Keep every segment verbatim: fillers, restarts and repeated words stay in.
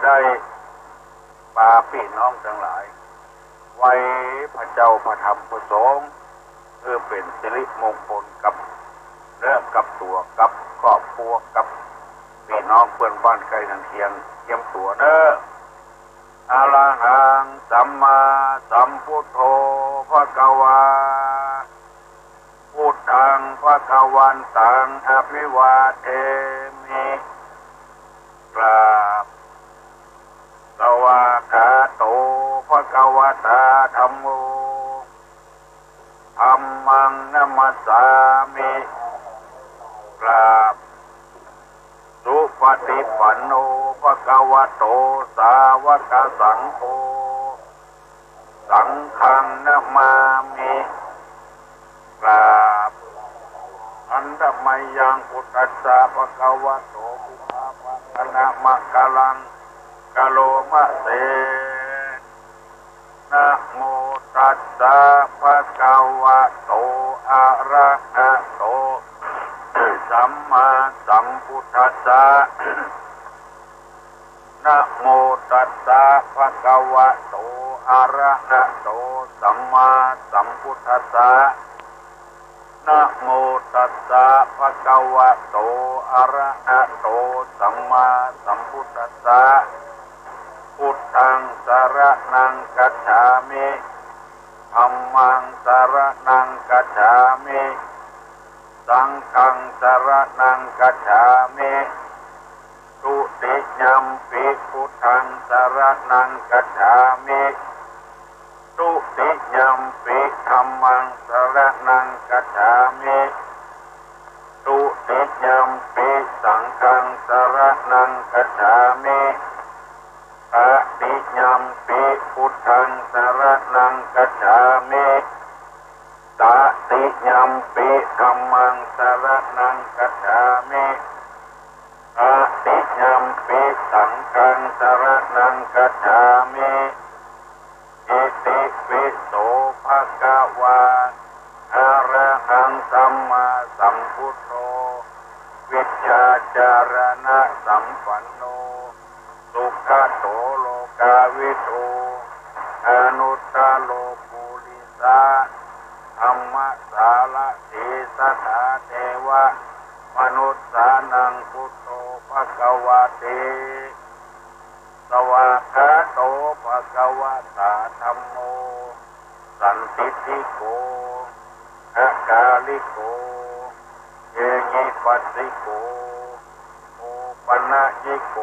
ได้ปาปี้น้องตังหลาย ไหว้พระเจ้าพระธรรมพระสงฆ์ เพื่อเป๋นสิริมงคลกับเนื้อกับตั๋ว กับครอบครัว กับปี้น้องเปื้อนบ้านใก้เฮือนเคียง เจียมตั๋วเน้อ อะระหัง สัมมาสัมพุทโธ ภะคะวา พุทธัง ภะคะวันตัง อะภิวาเทมิ กราบ สวากขาโต ภะคะวะตา ธัมโม ธัมมัง นะมัสสามิ กราบ สุปฏิปันโน ภะคะวะโต สาวกสังโฆ สังฆัง นะมามิ กราบ หันดะมะยัง พุทธัสสะ ภะคะวะโต ปุพพะภะคะนะมะกะลัง กะโรมะเส นะโมตัสสะ ภะคะวะโต อะระหะโต สัมมาสัมพุทธัสสะ นะโมตัสสะ ภะคะวะโต อะระหะโต สัมมาสัมพุทธัสสะ นะโมตัสสะ ภะคะวะโต อะระหะโต สัมมาสัมพุทธัสสะ พุทธัง สะระณัง คัจฉามิ ธัมมัง สะระณัง คัจฉามิ สังฆัง สะระณัง คัจฉามิ ทุติยัมปิ พุทธัง สะระณัง คัจฉามิ ทุติยัมปิ ธัมมัง สะระณัง คัจฉามิ ทุติยัมปิ สังฆัง สะระณัง คัจฉามิ ตติยัมปิ พุทธัง สะระณัง คัจฉามิ ตติยัมปิ ธัมมัง สะระณัง คัจฉามิ ตติยัมปิ สังฆัง สะระณัง คัจฉามิ อิติปิโส ภะคะวา อะระหัง สัมมาสัมพุทโธ วิชชาจารณะสัมปันโน สุขะโต โลกาวิทู อนุตตะโร ปุริสะธัมมะสารถี สะถาเทวะมนุสสานัง พุทโธ ภะคะวะติ สวากขาโต ภะคะวะตา ธัมโม สันทิฏฐิโก อะกาลิโก เอหิปัสสิโก โอปะนะยิโก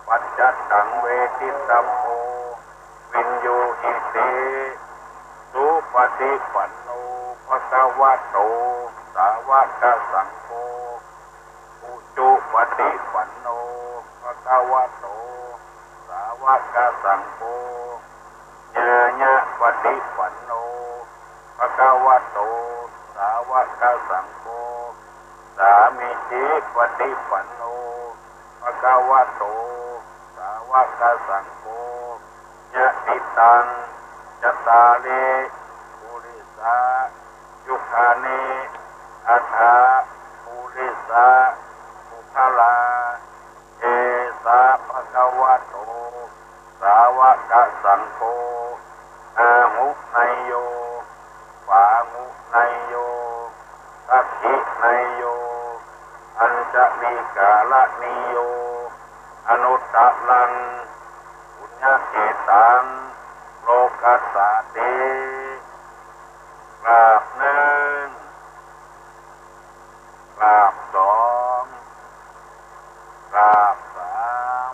ปัจจัตตัง เวทิตัมโม วิญญูหิติ สุปฏิปันโน ภะคะวะโต สาวกสังโฆ อุจุปฏิปันโน ภะคะวะโต สาวกสังโฆ ญาณะปฏิปันโน ภะคะวะโต สาวกสังโฆ สามีจิปฏิปันโน ภะคะวะโต สาวกสังโฆ ยะถิตัง จัตตาริ ปุริสา ยุคคานิ อัฏฐะ ปุริสะ ปุคคลา เอสะ ภะคะวะโต สาวกสังโฆ อาหุเนยโย ปาหุเนยโย ทักขิเนยโย อัญชลีกรณีโย อนุตตรัง ปุญญเขตตัง โลกัสสาติ กราบนึ่ง กราบสอง กราบสาม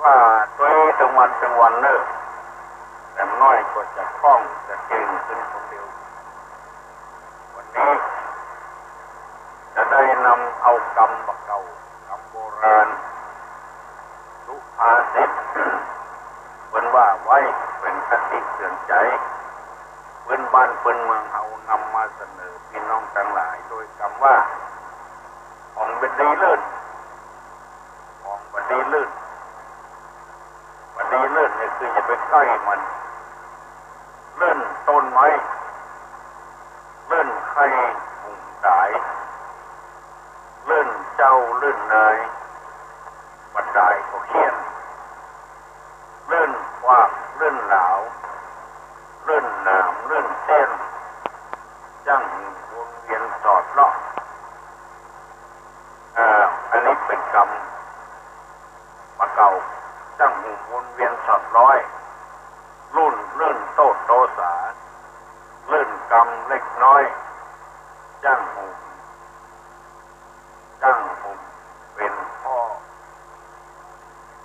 ว่าตวยตึงวันตึงวันเน่อ แต้มน้อยก็จะคล่องจะเก่งขึ้นคนเดียว วันนี้จะได้นำเอากำบ่าเก่า กำโบราณ สุภาษิต เปิ้นว่าไว้เป๋นคติเตือนใจ๋ ปื้นบ้านปื้นเมืองเฮานำมาเสนอปี้น้องตังหลาย โดยกำว่า ของบ่ดีเลิ่น ของบ่ดีเลิ่น บ่ดีเลิ่นนี่คืออย่าไปใก้มัน เลิ่นต้นไม้ เลิ่นไข่หุงต๋าย เลิ่นเจ้าเลิ่นนาย บรรดา าว ลื่นหนาม ลื่นเสี้ยน จั้งวนเวียนสอดเลาะ อ่า อันนี้เป๋นกรรมบ่าเก่า จั้งวนเวียนสอดร้อย ลื่น ลื่นโต้ษโตสา ลื่นกรรมเล็กน้อย จั้ง จั้งเป๋นพ่อ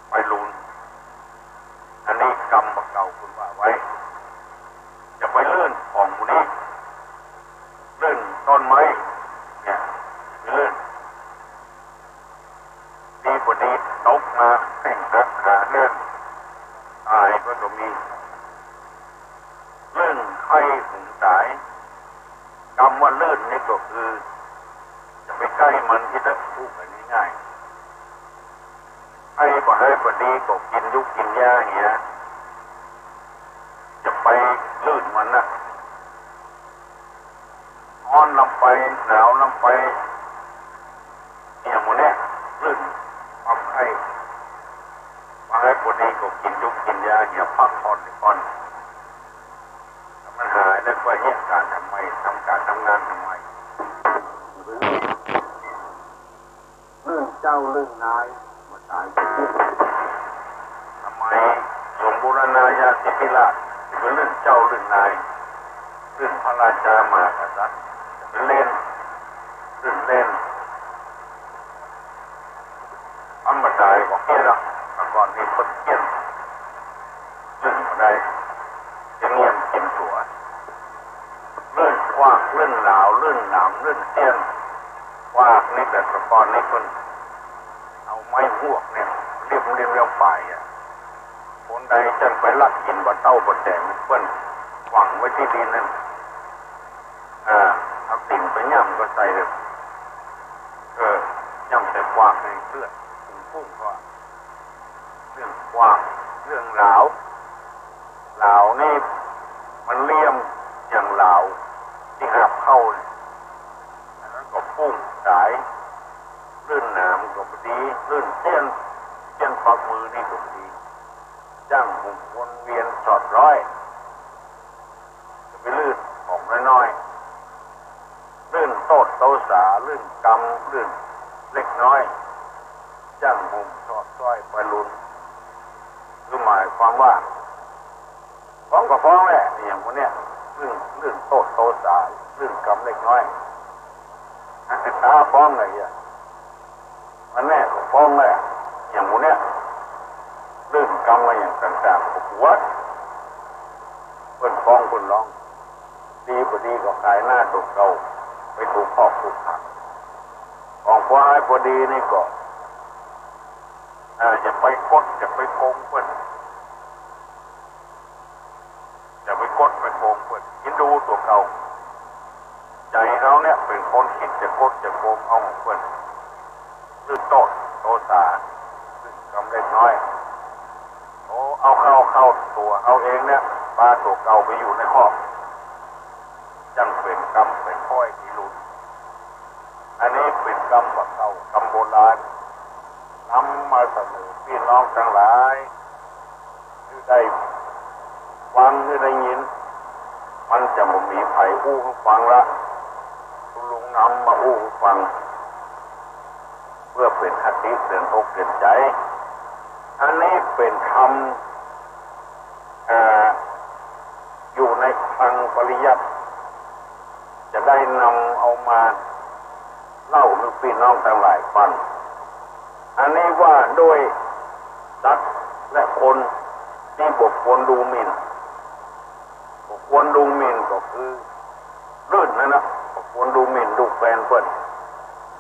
ไปลูน อันนี้กรรมบ่าเก่าเปิ้นว่าไว้ จะไปลื่นของหมู่นี้ ลื่นต้นไม้เนี่ย ไปลื่น ดีบ่ดีตกมาแข้งหักขาเฮือนต๋ายก็มี ลื่นไข้หุงต๋าย กำว่าลื่นนี่ก็คือ จะไปใก้มันตี้จะพูดกั๋นง่ายๆ ไข้บ่หื้อบ่ดีก็กิ๋นยูกกิ๋นยาเหีย จะไปลื่นมันนะ ฮ้อนลำไป หนาวลำไป เนี่ยหมู่เนี่ย ลื่นความไข้ บ่หื้อบ่ดีก็กิ๋นยูกกิ๋นยาเหีย พักผ่อนก่อน ถ้ามันหายแล้วก็เฮ็ดก๋านทำใหม่ ทำก๋านทำงานทำใหม่ ลื่นเจ้าลื่นนาย บ่ต๋าย สมัยสมบูรณาญาสิทธิราช เป๋นลื่นเจ้าลื่นนาย ลื่นพระราชามหากษัตริย์ เป๋นเล่น ลื่นเล่น อันบ่ต๋ายก็เกลี้ยงละ แต่ก่อนนี้เปิ้นเกลี้ยง ลื่นบ่ได้ จะเงียบเก็บตั๋ว ลื่นกวาก ลื่นหลาว ลื่นหนาม ลื่นเสี้ยน กวากนี่แบบแต่ก่อนนี้เปิ้นเอาไม้ฮวกเนี่ย เลียมๆ เลียมๆ ไปอะ คนใดจั้งไปลักกิ๋นบ่าเต้าบ่าแต๋ง เปิ้นฝังไว้ตี้ดินนั่น อ่า เอาตี๋นไปย่ำก็ใส่เลย เออ ย่ำใส่กวากนี่เลือดปุ้งๆ ก็ เรื่องกวาก เรื่องหลาว หลาวนี่มันเลียมอย่างหลาวตี้หับเข้าเนี่ย อันนั้นก็ปุ้งต๋าย ลื่นหนามก็บ่ดี ลื่นเสี้ยน เสี้ยนปักมือนี่ก็บ่ดี จั้งหมู่วนเวียนสอดร้อย จะไปลื่นของน้อยๆ ลื่นโต้ษโตสา ลื่นกรรม ลื่นเล็กน้อย จั้งหมู่สอดร้อยไปลูน คือหมายความว่า ฟ้องก็ฟ้องแหละ อย่างหมู่เนี่ย ลื่น ลื่นโต้ษโตสา ลื่นกรรมเล็กน้อย นักศึกษาฟ้องไงอะ มันแน่ก็ฟ้องแหละ อย่างหมู่เนี่ย ลื่นกรรมมาอย่างต่างๆ ก็ปวด เปิ้นฟ้องเปิ้นร้อง ดีบ่ดีก็ขายหน้าตั๋วเก่า ไปถูกคอกถูกขัง ของพวกไอ้บ่ดีนี่ก็ อ่า จะไปกด จะไปโกงเปิ้น จะไปกดไปโกงเปิ้น กิ๋นดูตั๋วเก่า ใจ๋เฮาเนี่ยเป๋นคนคิดจะกดจะโกงเอาของเปิ้น ลื่นโต้ษโตสา ลื่นกรรมเล็กน้อย โอ้ เอาเข้า เข้าตั๋วเฮาเองเนี่ย ปาตั๋วเก่าไปอยู่ในคอก จั้งเป๋นกรรมเป๋นข้อยตี้ลูน อันนี้เป๋นกรรมบ่าเก่า กรรมโบราณ นำมาเสนอปี้น้องตังหลาย หื้อได้ฟัง หื้อได้ยิน มันจะบ่มีใผอู้หื้อฟังละ คุณลุงนำมาอู้หื้อฟัง เพื่อเป๋นคติเตือนอกเตือนใจ๋ อันนี้เป๋นธรรม เอ่อ อยู่ในคลังปริยัติ จะได้นำเอามาเล่าหื้อปี้น้องตังหลายฟัง อันนี้ว่าด้วยสัตว์และคนตี้บ่ควรดูหมิ่น บ่ควรดูหมิ่นก็คือ ลื่นนั่นนะ บ่ควรดูหมิ่นดูแควนเปิ้น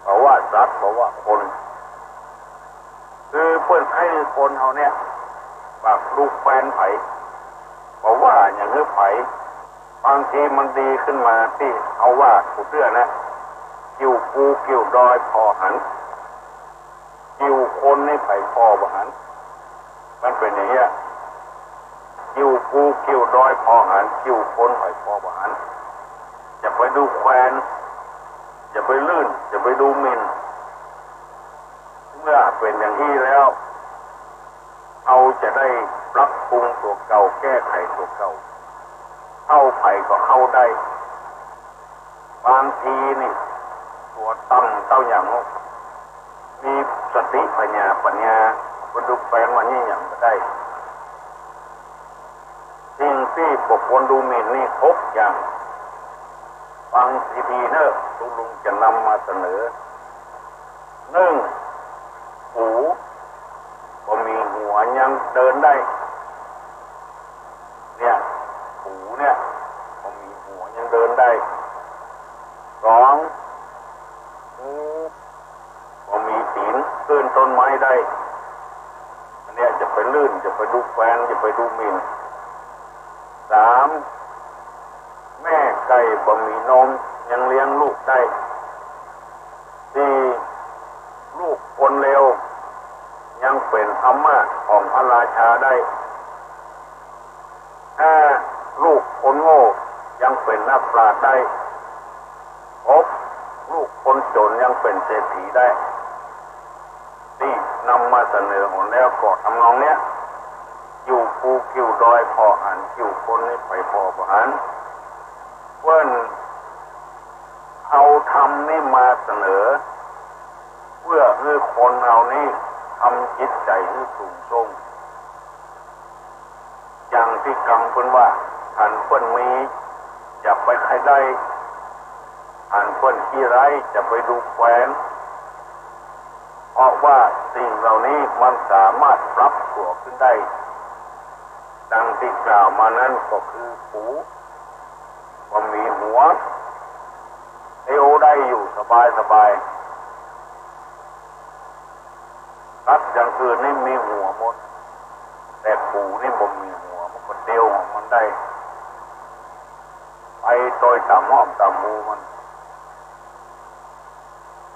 บ่ว่าสัตว์ บ่ว่าคน คือเปิ้นใค่หื้อคนเฮาเนี่ย บ่ดูแควนใผ บ่ว่าหยังหื้อใผ บางทีมันดีขึ้นมาตี้เฮาว่ากูเตื้อนะ กิ่วภูกิ่วดอยผ่อหัน กิ่วคนนี่ใผผ่อบ่หัน มันเป๋นอย่างเงี้ย กิ่วภูกิ่วดอยผ่อหัน กิ่วคนใผผ่อบ่หัน จะไปดูแควน จะไปลื่น จะไปดูหมิ่น เมื่อเป๋นอย่างอี้แล้ว เฮาจะได้ ปรับปรุงตั๋วเก่า แก้ไขตั๋วเก่า เข้าใผก็เข้าได้ บางทีนี่ตั๋วต่ำเต้าหยัง มีสติปัญญา ปัญญา บ่ดูแควนว่านี่หยังบ่ได้ สิ่งตี้บ่ควรดูหมิ่นนี่หกอย่าง ฟังดีๆ เน่อ ตุ๊ลุงจะนำมาเสนอ นึ่ง ปู บ่มีหัวยังเดินได้ เนี่ย ปูเนี่ย บ่มีหัวยังเดินได้ สอง งู บ่มีตี๋น ขึ้นต้นไม้ได้ อันเนี้ยจะไปลื่น จะไปดูแควน จะไปดูหมิ่น สาม แม่ไก่บ่มีนม ยังเลี้ยงลูกได้ สี่ ลูกคนเลว ยังเป๋นอาม่าของพระราชาได้ ห้า ลูกคนโง่ ยังเป๋นนักปราชญ์ได้ หก ลูกคนจ๋น ยังเป๋นเศรษฐีได้ ตี้นำมาเสนอหนแล้วก็ทำนองเนี้ย อยู่ภูกิ่วดอยผ่อหัน กิ่วคนนี่ไปผ่อบ่หัน เปิ้นเอาธรรมนี่มาเสนอ เปื้อหื้อคนเฮานี่ทำจิตใจ๋หื้อสูงส่ง อย่างตี้กำเปิ้นว่า หันเปิ้นมี อย่าไปใค่ได้ หันเปิ้นขี้ร้าย อย่าไปดูแควน เพราะว่าสิ่งเหล่านี้มันสามารถปรับตั๋วขึ้นได้ ดังตี้กล่าวมานั้นก็คือปู บ่มีหัว เตียวได้อยู่สบายๆ สัตว์อย่างอื่นนี่มีหัวหมด แต่ปูนี่บ่มีหัว มันก็เตียวของมันได้ ไปโตยต๋ามห้อมต๋ามฮูมัน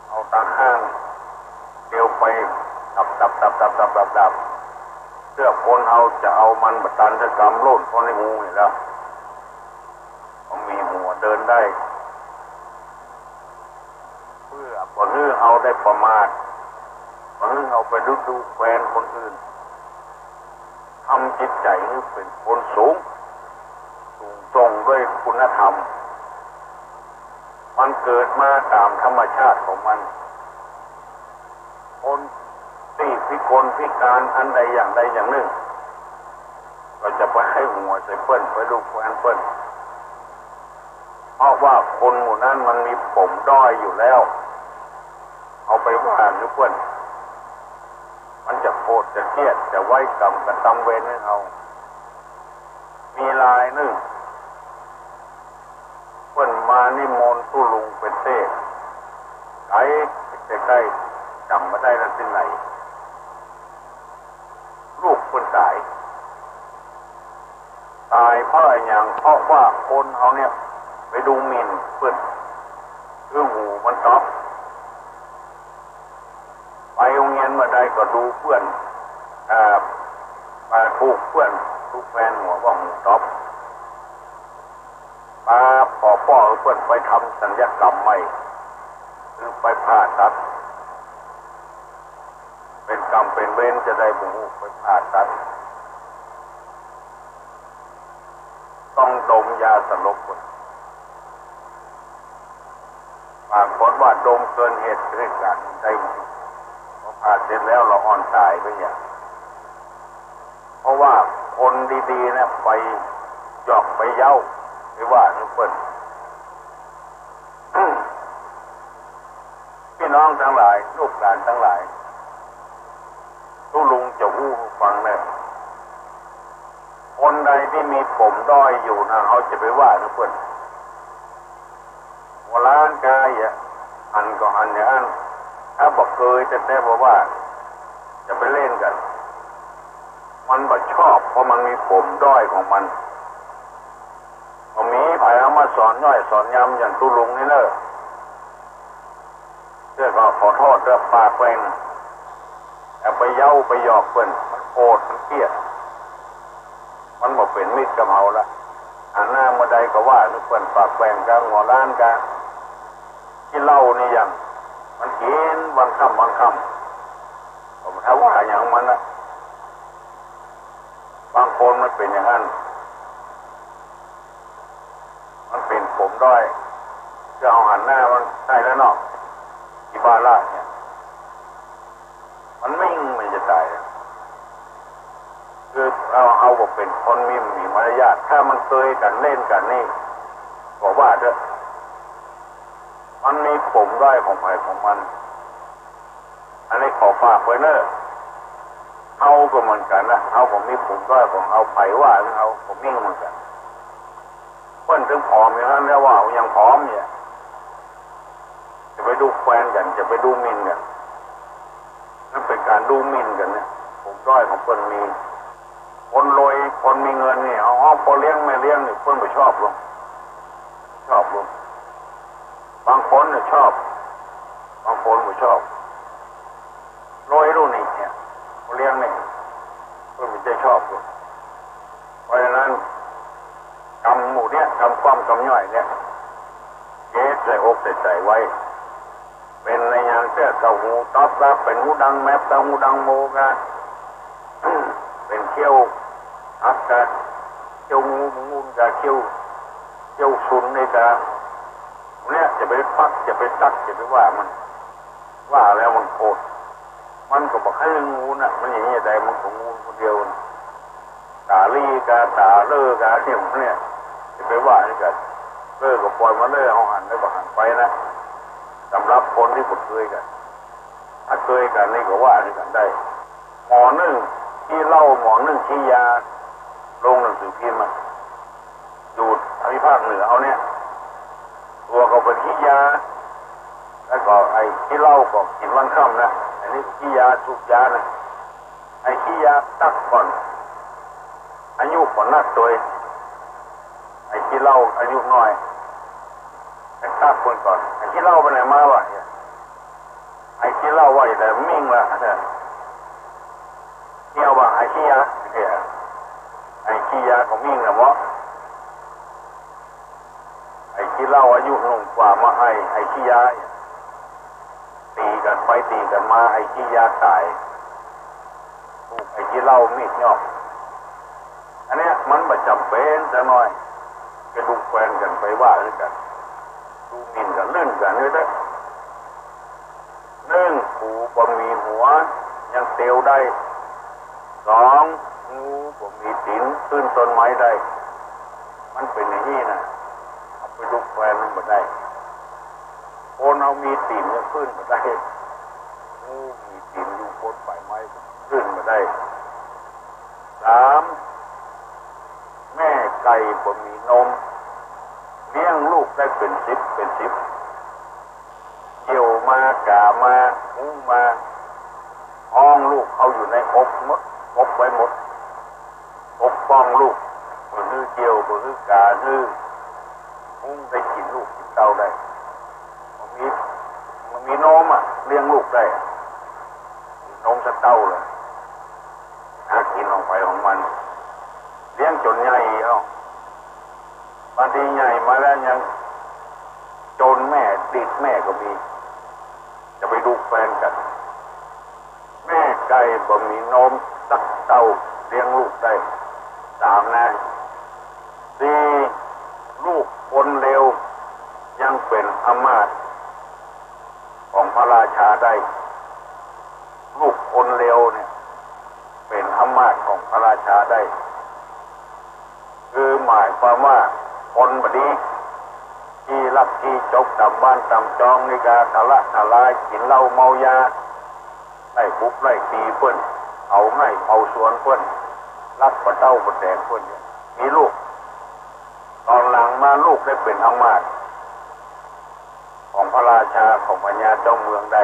เอาตาข้างเตียวไป ดับๆๆๆๆๆ เตื้อคนเฮาจะเอามันบ่ตันจะกำโล่นเข้าในฮูนี่แหละ บ่มีหัวเดินได้ เปื้อบ่หื้อเฮาได้ประมาท บ่หื้อเฮาไปดูดูแควนคนอื่น ทำจิตใจ๋หื้อเป๋นคนสูง สูงส่งด้วยคุณธรรม มันเกิดมาต๋ามธรรมชาติของมัน คนตี้พิกลพิการอันใดอย่างใดอย่างนึ่ง ก็จะไปหื้อหัวใส่เปิ้น ไปดูแควนเปิ้น เพราะว่าคนหมู่นั้นมันมีปมด้อยอยู่แล้ว เอาไปว่าหื้อเปิ้น มันจะโกรธจะเคียดจะไว้กรรมกระตำเวรหื้อเฮา มีรายนึ่ง เปิ้นมานิมนต์ตุ๊ลุงไปเตศน์ ไก๋ใก้ๆ จ๋ำบ่ได้แล้วตี้ไหน ลูกเปิ้นต๋าย ต๋ายเพราะอะหยัง เพราะว่าคนเฮาเนี่ยไปดูหมิ่นเปิ้น คือหูมันต๊อบ ไปโฮงเฮียนเมื่อใดก็ดูเปื้อน เอ่อ เอ่อ ถูกเปื้อน ถูกแควนหัวว่าหูต๊อบ ปาผ่อป้อหื้อเปิ้นไปทำศัลยกรรมใหม่ คือไปผ่าตัด เป๋นกรรมเป๋นเวรจะได้บ่ฮู้ ไปผ่าตัด ต้องดมยาสลบก่อน ปรากฏว่าดมเกินเหตุ เหตุก๋ารณ์ได้ พอผ่าเสร็จแล้วละอ่อนต๋ายไปเนี่ย เพราะว่าคนดีๆ เนี่ยไปหยอกไปเย้า ไปว่าหื้อเปิ้น พี่น้องตังหลาย ลูกหลานตังหลาย ตุ๊ลุงจะอู้หื้อฟังเน่อ คนใดตี้มีปมด้อยอยู่นะ เฮาจะไปว่าหื้อเปิ้น หัวล้านกาเยียะ หันก็หันอย่างอั้น ถ้าบ่เกยแต๊ๆ บ่ว่า จะไปเล่นกั๋น มันบ่ชอบ เพราะมันมีปมด้อยของมัน บ่มีใผเอามาสอนย่อยสอนยำอย่างตุ๊ลุงนี่เน่อ เตื้อก็ขอโต้ษเตื้อปากแหว่ง เอาไปเย้าไปหยอกเปิ้น มันโกรธมันเคียด มันบ่เป๋นมิตรกับเฮาละ หันหน้าเมื่อใดก็ว่าหื้อเปิ้น ปากแหว่งกา หัวล้านกา กิ๋นเหล้านี่หยัง มันกิ๋นวันค่ำวันค่ำ ก็บ่ถ้าว่าหยังมันละ บางคนมันเป๋นอย่างนั้น มันเป๋นปมด้อย เจื้อเฮาหันหน้ามันใส่แล้วเนาะ อิบาระเนี่ย มันมิ่งมันจะต๋าย คือเฮา เฮาบ่เป๋นคนมี มีมารยาท ถ้ามันเกยกั๋นเล่นกั๋นนี่ ก็ว่าเต๊อะ มันมีปมด้อยของใผของมัน อันนี้ขอฝากไว้เน่อ เฮาก็เหมือนกั๋นนะ เฮาก็มีปมด้อยของเฮา ใผว่าเฮาก็มิ่งเหมือนกั๋น เปิ้นถึงผอมอย่างนั้นแล้วว่าเฮายังผอมเนี่ย จะไปดูแควนกั๋น จะไปดูหมิ่นกั๋น นั่นเป๋นก๋านดูหมิ่นกั๋นเนี่ย ปมด้อยของเปิ้นมี คนรวย คนมีเงินนี่ เอา เอาพ่อเลี้ยงแม่เลี้ยงนี่ เปิ้นบ่ชอบหรอก ชอบหรอก บางคนเนี่ยชอบ บางคนบ่ชอบ รวยลูกนี่เนี่ย พ่อเลี้ยงนี่ เปิ้นบ่ใจ้ชอบหรอก เพราะฉะนั้น กำหมู่เนี่ย กำคว่ำกำย่อยเนี่ย เก็บใส่อกใส่ใจ๋ไว้ เป๋นอะหยังเตื้อ เต้าหูตอบรับ เป๋นหูดังแมบ เต้าหูดังโมกะ เป๋นเขี้ยวหักกะ เขี้ยวงู งูกะ เขี้ยว เขี้ยวสุนนี่กะ เนี่ย จะไปปัก จะไปตัก จะไปว่ามัน ว่าแล้วมันโกรธ มันก็บ่ใค่งูนะ มันอย่างนี้ใด มันก็งูคนเดียวนะ ต๋าลี่กา ต๋าเล่อกา เนี่ย เนี่ย จะไปว่านี่กั๋น เล่อก็ปล่อยมันเล่อ เฮาหันได้ก็หันไปนะ สำหรับคนตี้บ่เกยกั๋น ถ้าเกยกั๋นนี่ก็ว่านี่กั๋นได้ หมอนึ่งขี้เหล้า หมอนึ่งขี้ยา ลงหนังสือพิมพ์อะ อยู่ทางภาคเหนือเฮาเนี่ย ตั๋วก็เป๋นขี้ยา แล้วก็ไอ้ขี้เหล้าก็กิ๋นวันค่ำนะ อันนี้ขี้ยา สูบยานะ ไอ้ขี้ยาตั๊กก่อน อายุก็นักตวย ไอ้ขี้เหล้าอายุน้อย ไอ้ตั๊กเปิ้นก่อน ไอ้ขี้เหล้าไปไหนมาวะเนี่ย ไอ้ขี้เหล้าว่าแต่มิ่งละเนี่ย เที่ยวว่าไอ้ขี้ยาเนี่ย ไอ้ขี้ยาก็มิ่งละเนาะ ไอ้ขี้เหล้าอายุหนุ่มกว่ามาไอ้ ไอ้ขี้ยาเนี่ย ตี๋กั๋นไปตี๋กั๋นมา ไอ้ขี้ยาต๋าย ถูกไอ้ขี้เหล้ามีดยอก อันเนี้ยมันบ่จ๋ำเป๋นสักหน่อย จะดูแควนกั๋น ไปว่าหื้อกั๋น ดูหมิ่นกั๋น ลื่นกั๋นนี่เต๊อะ นึ่ง ปูบ่มีหัว ยังเตียวได้ สอง งูบ่มีตี๋น ขึ้นต้นไม้ได้ มันเป๋นอย่างนี้นะ เอาไปดูแควนมันบ่ได้ คนเฮามีตี๋นยังขึ้นบ่ได้ งูมีตี๋นอยู่บนปลายไม้ขึ้นบ่ได้ สาม แม่ไก่บ่มีนม เลี้ยงลูกได้เป๋นสิบเป๋นสิบ เยี่ยวมา ก๋ามา หุงมา อ้องลูกเอาอยู่ในอกหมด อบไว้หมด ปกป้องลูก บ่หื้อเยี่ยว บ่หื้อก๋า หื้อหุงได้กิ๋นลูกกิ๋นเต้าได้ บ่มี บ่มีนมอะ เลี้ยงลูกได้ นมสะเต้าเลย หากิ๋นของใผของมัน เลี้ยงจ๋นใหญ่เอ้า บางทีใหญ่มาแล้วยังจ๋นแม่ ติดแม่ก็มี จะไปดูแควนกั๋น แม่ไก่บ่มีนมสักเต้า เลี้ยงลูกได้ สาม นะ สี่ ลูกคนเลวยังเป๋นอำมาตย์ของพระราชาได้ ลูกคนเลวเนี่ย เป๋นอำมาตย์ของพระราชาได้ คือหมายความว่าคนบ่ดี ขี้ลักขี้จก ต๋ามบ้านต๋ามจองนี่กา ทะละทะลาย กิ๋นเหล้าเมายา ไล่บุบไล่ตี๋เปิ้น เผาไฮ่เผาสวนเปิ้น ลักป้าเต๊าป้าแตงเปิ้นเนี่ย มีลูก ต๋อนหลังมาลูกได้เป๋นอำมาตย์ของพระราชา ของพญาเจ้าเมืองได้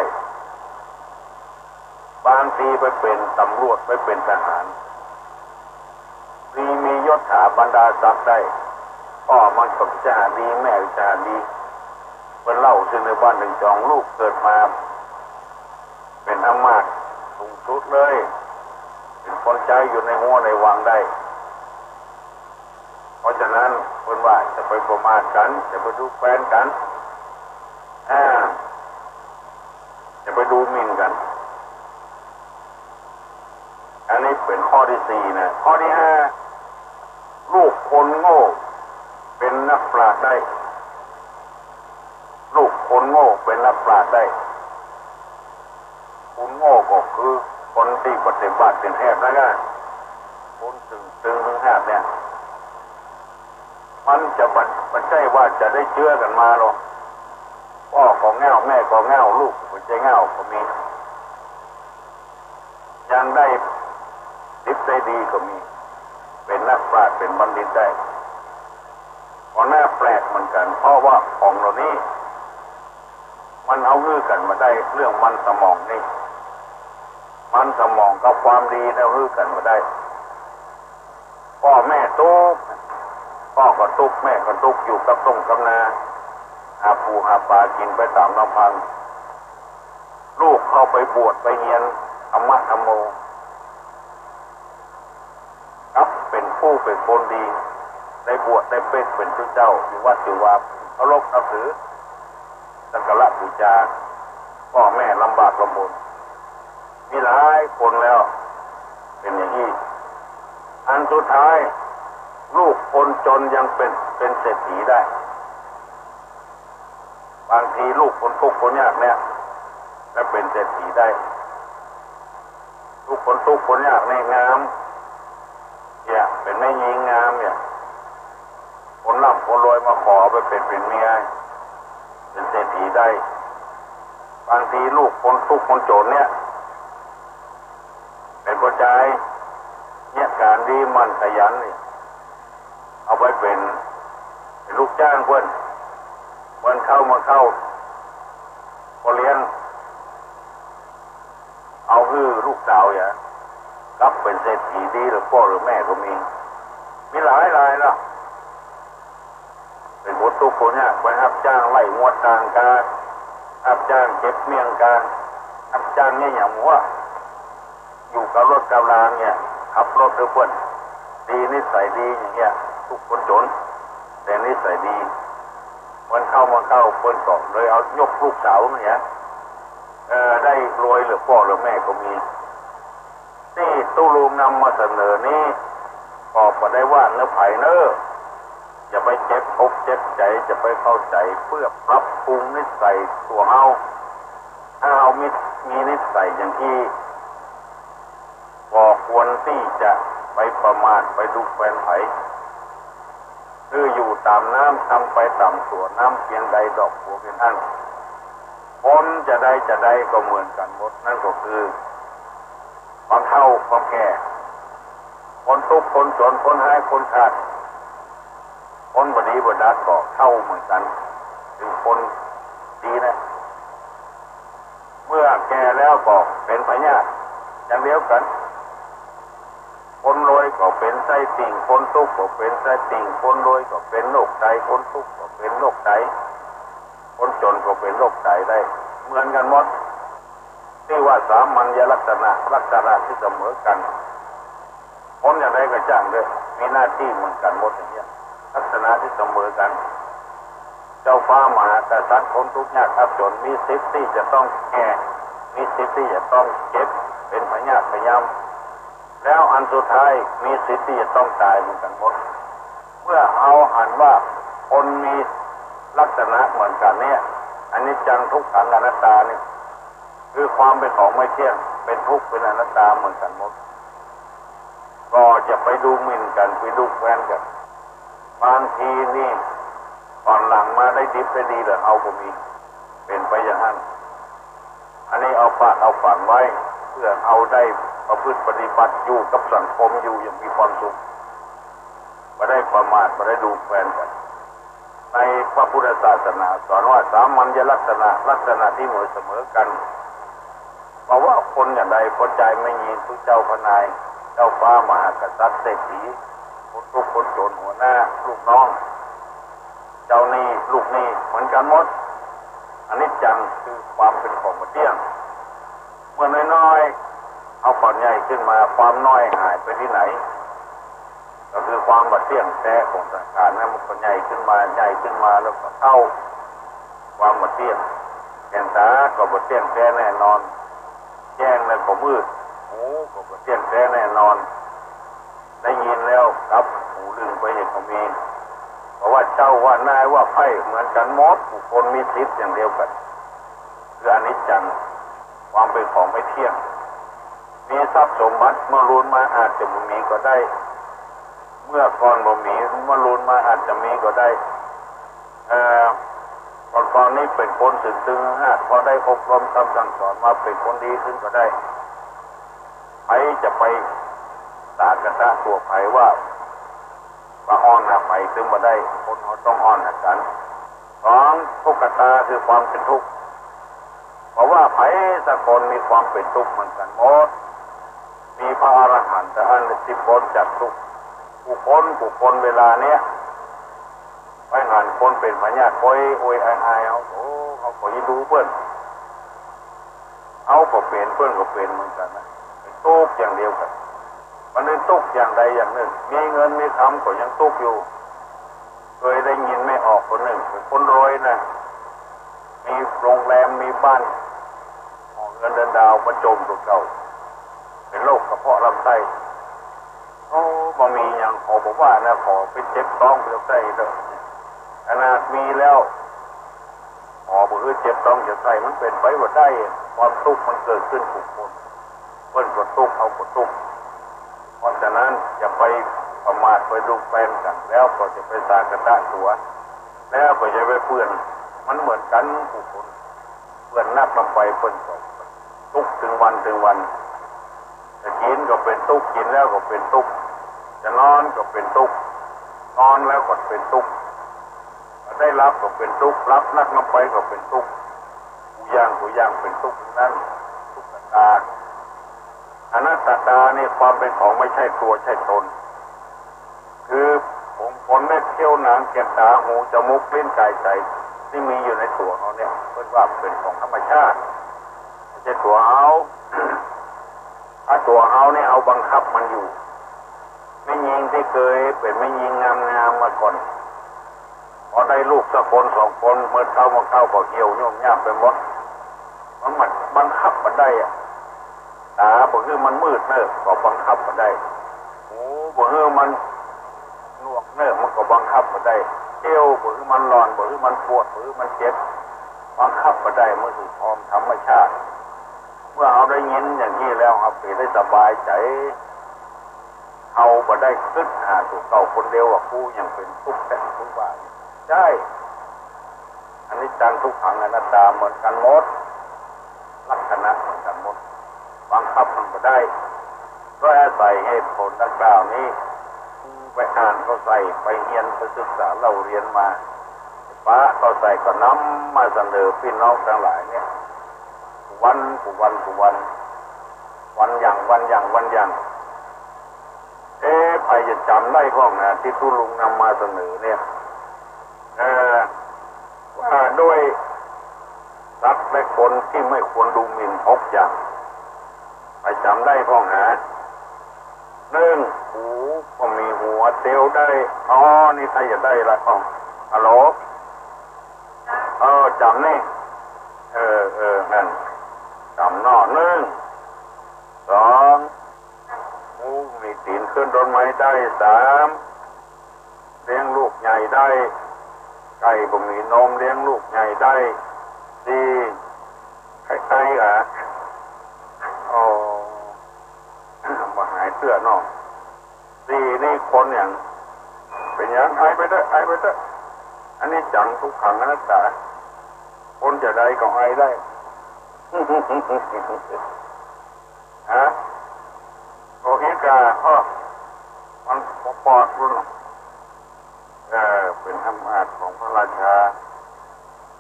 บางทีไปเป๋นตำรวจ ไปเป๋นทหาร มี มียศถาบรรดาศักดิ์ได้ ป้อมันก็จะดี แม่ก็จะดี เปิ้นเล่าซึ่งในบ้านในจอง ลูกเกิดมาเป๋นอำมาตย์สูงสุดเลย เป๋นคนใจ๊อยู่ในฮั้วในวังได้ เพราะฉะนั้นเปิ้นว่าจะไปประมาทกั๋น จะไปดูแควนกั๋น อ่า จะไปดูหมิ่นกั๋น อันนี้ เป๋นข้อตี้สี่นะ ข้อตี้ห้า ลูกคนโง่เป๋นนักปราชญ์ได้ ลูกคนโง่เป๋นนักปราชญ์ได้ คนโง่ก็คือคนตี้ปฏิบัติเป๋นแอบนั่นนะ คนตึงๆ ตึงแอบเนี่ย มันจะบ่ บ่ใจ้ว่าจะได้เจื้อกั๋นมาหรอก ป้อก็เง่า แม่ก็เง่า ลูกก็บ่ใจ้เง่าก็มี ยังได้ดิบได้ดีก็มี เป๋นนักปราชญ์ เป๋นบัณฑิตได้ ก็น่าแปลกเหมือนกั๋น เพราะว่าของเหล่านี้ มันเอาหื้อกั๋นมาได้ เรื่องมันสมองนี่ มันสมองกับความดีเนี่ยเอาหื้อกั๋นมาได้ ป้อแม่ตุ๊กข์ ป้อก็ตุ๊กข์ แม่ก็ตุ๊กข์ อยู่กับต้งกับนา หาปูหาป๋ากิ๋นไปต๋ามลำพัง ลูกเข้าไปบวชไปเฮียนธรรมะธรรมโม กลับเป๋นผู้เป๋นคนดี ได้บวชได้เป๊กเป๋นตุ๊เจ้า อยู่วัดอยู่วา เคารพนับถือ สักการะบูชา ป้อแม่ลำบากลำบน มีหลายคนแล้ว เป๋นอย่างอี้ อันสุดท้าย ลูกคนจ๋นยังเป๋น เป๋นเศรษฐีได้ บางทีลูกคนตุ๊กข์คนยากเนี่ย ก็เป๋นเศรษฐีได้ ลูกคนตุ๊กข์คนยากเนี่ยงาม เนี่ย เป๋นแม่ญิงงามเนี่ย คนร่ำคนรวยมาขอไปเป๋น เป๋นเมีย เป๋นเศรษฐีได้ บางทีลูกคนตุ๊กข์คนจ๋นเนี่ย เป๋นป้อจาย เยียะก๋านดีหมั่นขยันนี่ เอาไปเป๋น เป๋นลูกจ้างเปิ้น เปิ้นเข้ามาเข้า ป้อเลี้ยง เอาหื้อลูกสาวเนี่ย กลับเป๋นเศรษฐีดีเหลือป้อเหลือแม่ก็มี มีหลายรายแล้ว เป๋นคนตุ๊กข์คนยาก ไปฮับจ้างไล่งัวตางกา ฮับจ้างเก็บเมี่ยงกา ฮับจ้างเนี่ยอย่างว่า อยู่กับรถกับราเนี่ย ขับรถหื้อเปิ้น ดีนิสัยดีอย่างเงี้ย ตุ๊กข์คนจ๋น แต่นิสัยดี เปิ้นเข้ามาเข้า เปิ้นก็เลยเอายกลูกสาวเนี่ย เออ ได้รวยเหลือป้อเหลือแม่ก็มี ตี้ตุ๊ลุงนำมาเสนอนี้ ก็บ่ได้ว่าเนื้อใผเน้อ อย่าไปเจ็บอกเจ็บใจ๋ อย่าไปเข้าใจ๋ เปื้อปรับปรุงนิสัยตั๋วเฮา ถ้าเฮามี มีนิสัยอย่างอี้ บ่ควรตี้จะไปประมาท ไปดูแควนใผ คืออยู่ต๋ามน้ำ ทำไปต๋ามตั๋ว น้ำเปียงใดดอกบัวเปียงอั้น คนจะใดจะใดก็เหมือนกั๋นหมด นั่นก็คือ ความเฒ่าความแก่ คนตุ๊กข์คนจ๋น คนฮ้ายคนขาด คนบ่ดีบ่ดัดก็เฒ่าเหมือนกั๋น เป๋นคนดีนะ เมื่อแก่แล้วก็เป๋นพยาธิอย่างเดียวกั๋น คนรวยก็เป๋นไส้ติ่ง คนตุ๊กข์ก็เป๋นไส้ติ่ง คนรวยก็เป๋นโรคไต คนตุ๊กข์ก็เป๋นโรคไต คนจ๋นก็เป๋นโรคไตได้ เหมือนกั๋นหมด ตี้ว่าสามัญลักษณะ ลักษณะตี้เสมอกั๋น คนอย่างใดก็จ้างเต๊อะ มีหน้าตี้เหมือนกั๋นหมดอย่างเงี้ย ลักษณะตี้เสมอกั๋น เจ้าฟ้ามหากษัตริย์ คนทุกข์ยากยากจ๋น มีสิทธิ์ตี้จะต้องแก่ มีสิทธิ์ตี้จะต้องเจ็บ เป๋นพยาธิพยายาม แล้วอันสุดท้ายมีสิทธิ์ตี้จะต้องต๋ายเหมือนกั๋นหมด เมื่อเฮาหันว่าคนมีลักษณะเหมือนกั๋นเนี่ย อนิจจังทุกขังอนัตตาเนี่ย คือความเป๋นของไม่เที่ยง เป๋นทุกข์ เป๋นอนัตตาเหมือนกั๋นหมด ก็อย่าไปดูหมิ่นกั๋น ไปดูแควนกั๋น บางทีนี่ ต๋อนหลังมาได้ดิบได้ดีเหลือเฮาก็มี เป๋นไปอย่างนั้น อันนี้เอาฝากเอาฝังไว้ เพื่อเฮาได้ประพฤติปฏิบัติอยู่กับสังคมอยู่อย่างมีความสุข บ่ได้ประมาท บ่ได้ดูแควนกั๋น ในพระพุทธศาสนาสอนว่าสามัญลักษณะ ลักษณะตี้เหมือนเสมอกั๋น บ่ว่าคนอย่างใด ป้อจายแม่ญิง ตุ๊เจ้าป้อนาย เจ้าฟ้ามหากษัตริย์ เศรษฐี คนตุ๊กข์คนจ๋น หัวหน้า ลูกน้อง เจ้าหนี้ ลูกหนี้ เหมือนกั๋นหมด อนิจจังคือความเป๋นของบ่เตี้ยง เมื่อน้อยๆ เฮาก็ใหญ่ขึ้นมา ความน้อยหายไปตี้ไหน ก็คือความบ่เตี้ยงแต๊ของสังขารนั้น มันก็ใหญ่ขึ้นมา ใหญ่ขึ้นมาแล้วก็เฒ่า ความบ่เตี้ยง แก่นต๋าก็บ่เตี้ยงแต๊แน่นอน แจ้งแล้วก็มืด หูก็บ่เตี้ยงแต๊แน่นอน ได้ยินแล้วกลับหูลึงไปเองก็มี เพราะว่าเจ้าว่านายว่าไพร่เหมือนกั๋นหมด กู้คนมีสิทธิ์อย่างเดียวกั๋น คืออนิจจัง ความเป๋นของไม่เตี้ยง มีทรัพย์สมบัติเมื่อลูนมาอาจจะบ่มีก็ได้ เมื่อก่อนบ่มี เมื่อลูนมาอาจจะมีก็ได้ เอ่อ ก่อนๆ นี้เป๋นคนตึงๆ ฮะ พอได้อบรมกำสั่งสอนมาเป๋นคนดีขึ้นก็ได้ ใผจะไปสากั๋นตะตั๋วใผว่า ว่าอ่อนหาใผตึงบ่ได้ คนเฮาต้องอ่อนหากั๋น สอง ทุกขตาคือความเป๋นทุกข์ เพราะว่าใผสักคนมีความเป๋นทุกข์เหมือนกั๋นหมด มีพระอรหันต์เต้าอั้นตี้ป๊นจากทุกข์ กู้คนกู้คนเวลาเนี้ย ไปหันคนเป๋นพยาธิโอยโอยอายๆ เอา โอ้ เฮาก็เอ็นดูเปิ้น เฮาก็เป๋น เปิ้นก็เป๋นเหมือนกั๋นนะ เป๋นตุ๊กข์อย่างเดียวกั๋น มันเป๋นตุ๊กข์อย่างใดอย่างนึ่ง มีเงินมีคำก็ยังตุ๊กข์อยู่ เกยได้ยินแม่ออกคนนึ่ง เป๋นคนรวยนะ มีโรงแรม มีบ้าน หอเงินเดือนดาว มาจ่มตั๋วเก่า เป๋นโรคกระเพาะลำไส้ โอ้ บ่มีหยัง ขอบ่ว่านะ ขอไปเจ็บต๊องเจ็บไส้เถอะ ขนาดมีแล้ว ขอบ่หื้อเจ็บต๊องเจ็บไส้ มันเป๋นไปบ่ได้ ความตุ๊กข์มันเกิดขึ้นกู้คน เปิ้นก็ตุ๊กข์ เฮาก็ตุ๊กข์ เพราะฉะนั้นอย่าไปประมาทไปดูแคลนกั๋น แล้วก็อย่าไปสากั๋นตะตั๋ว แล้วก็อย่าไปเปื้อน มันเหมือนกั๋นกู้คน เปื้อนนักนำไปเปิ้นก็ตุ๊กข์เถิงวันเถิงวัน จะกิ๋นก็เป๋นตุ๊กข์ กิ๋นแล้วก็เป๋นตุ๊กข์ จะนอนก็เป๋นตุ๊กข์ นอนแล้วก็เป๋นตุ๊กข์ ได้หลับก็เป๋นตุ๊กข์ หลับนักนำไปก็เป๋นตุ๊กข์ กู้อย่างกู้อย่างเป๋นตุ๊กข์เถิงนั้น ทุกขตา อนัตตานี่ความเป๋นของไม่ใช่ตั๋วใช่ตน คือผมขนเล็บเขี้ยวหนัง แก่นต๋า หู จมูก ลิ้น ก๋าย ใจ๋ ตี้มีอยู่ในตั๋วเฮาเนี่ย เปิ้นว่าเป๋นของธรรมชาติ บ่ใจ้ตั๋วเฮา ถ้าตั๋วเฮาเนี่ยเฮาบังคับมันอยู่ แม่ญิงตี้เกยเป๋นแม่ญิงงามๆ มาก่อน พอได้ลูกสักคนสองคน เมิดเก๊ามาเก๊าก็เหี่ยวย่นยาบไปหมด มันบังคับบ่ได้อะ ต๋าบ่หื้อมันมืดเน่อ ก็บังคับบ่ได้ หูบ่หื้อมันหนวกเน่อ มันก็บังคับบ่ได้ เอวบ่หื้อมันร้อน บ่หื้อมันปวด บ่หื้อมันเจ็บ บังคับบ่ได้ มันคือของธรรมชาติ เมื่อเฮาได้ยินอย่างนี้แล้ว เฮาก็ได้สบายใจ๋ เฮาบ่ได้กึ๊ดหาตั๋วเก่าคนเดียวว่า กูยังเป๋นตุ๊กข์แต๊ กูบ่า ใจ้ อนิจจังทุกขังอนัตตาเหมือนกั๋นหมด ลักษณะเหมือนกั๋นหมด บังคับมันบ่ได้ ก็อาศัยเหตุผลดังกล่าวนี้ ไปอ่านเข้าใส่ ไปเฮียน ไปศึกษาเล่าเรียนมา ปะเข้าใส่ก็นำมาเสนอปี้น้องตังหลายเนี่ย วันกู้วันกู้วัน วันอย่าง วันอย่าง วันอย่าง เอ๊ะ ใผจะจ๋ำได้พ่องนะ ตี้ตุ๊ลุงนำมาเสนอเนี่ย เอ่อ ว่าด้วยสัตว์และคนตี้ไม่ควรดูหมิ่นหกอย่าง ใผจ๋ำได้พ่องนะ นึ่ง หู บ่มีหัว เตียวได้ อ๋อ นี่ใผจะได้ละ อ๋อ ฮัลโหล เออ จ๋ำนี่ เออ เออ นั่น จ๋ำเนาะ นึ่ง สอง หมูบ่มีตี๋นขึ้นต้นไม้ได้ สาม เลี้ยงลูกใหญ่ได้ ไก่บ่มีนมเลี้ยงลูกใหญ่ได้ สี่ ไข่ไต๋อะ โอ้ บ่หายเตื้อเนาะ สี่ นี่คนหยัง เป๋นหยัง ไอไปเต๊อะ ไอไปเต๊อะ อนิจจังทุกขังอนัตตา คนจะใดก็ไอได้ ฮะ โลหิตา อ้อ มันปอดๆ พุ้น เออ เป๋นอำนาจของพระราชา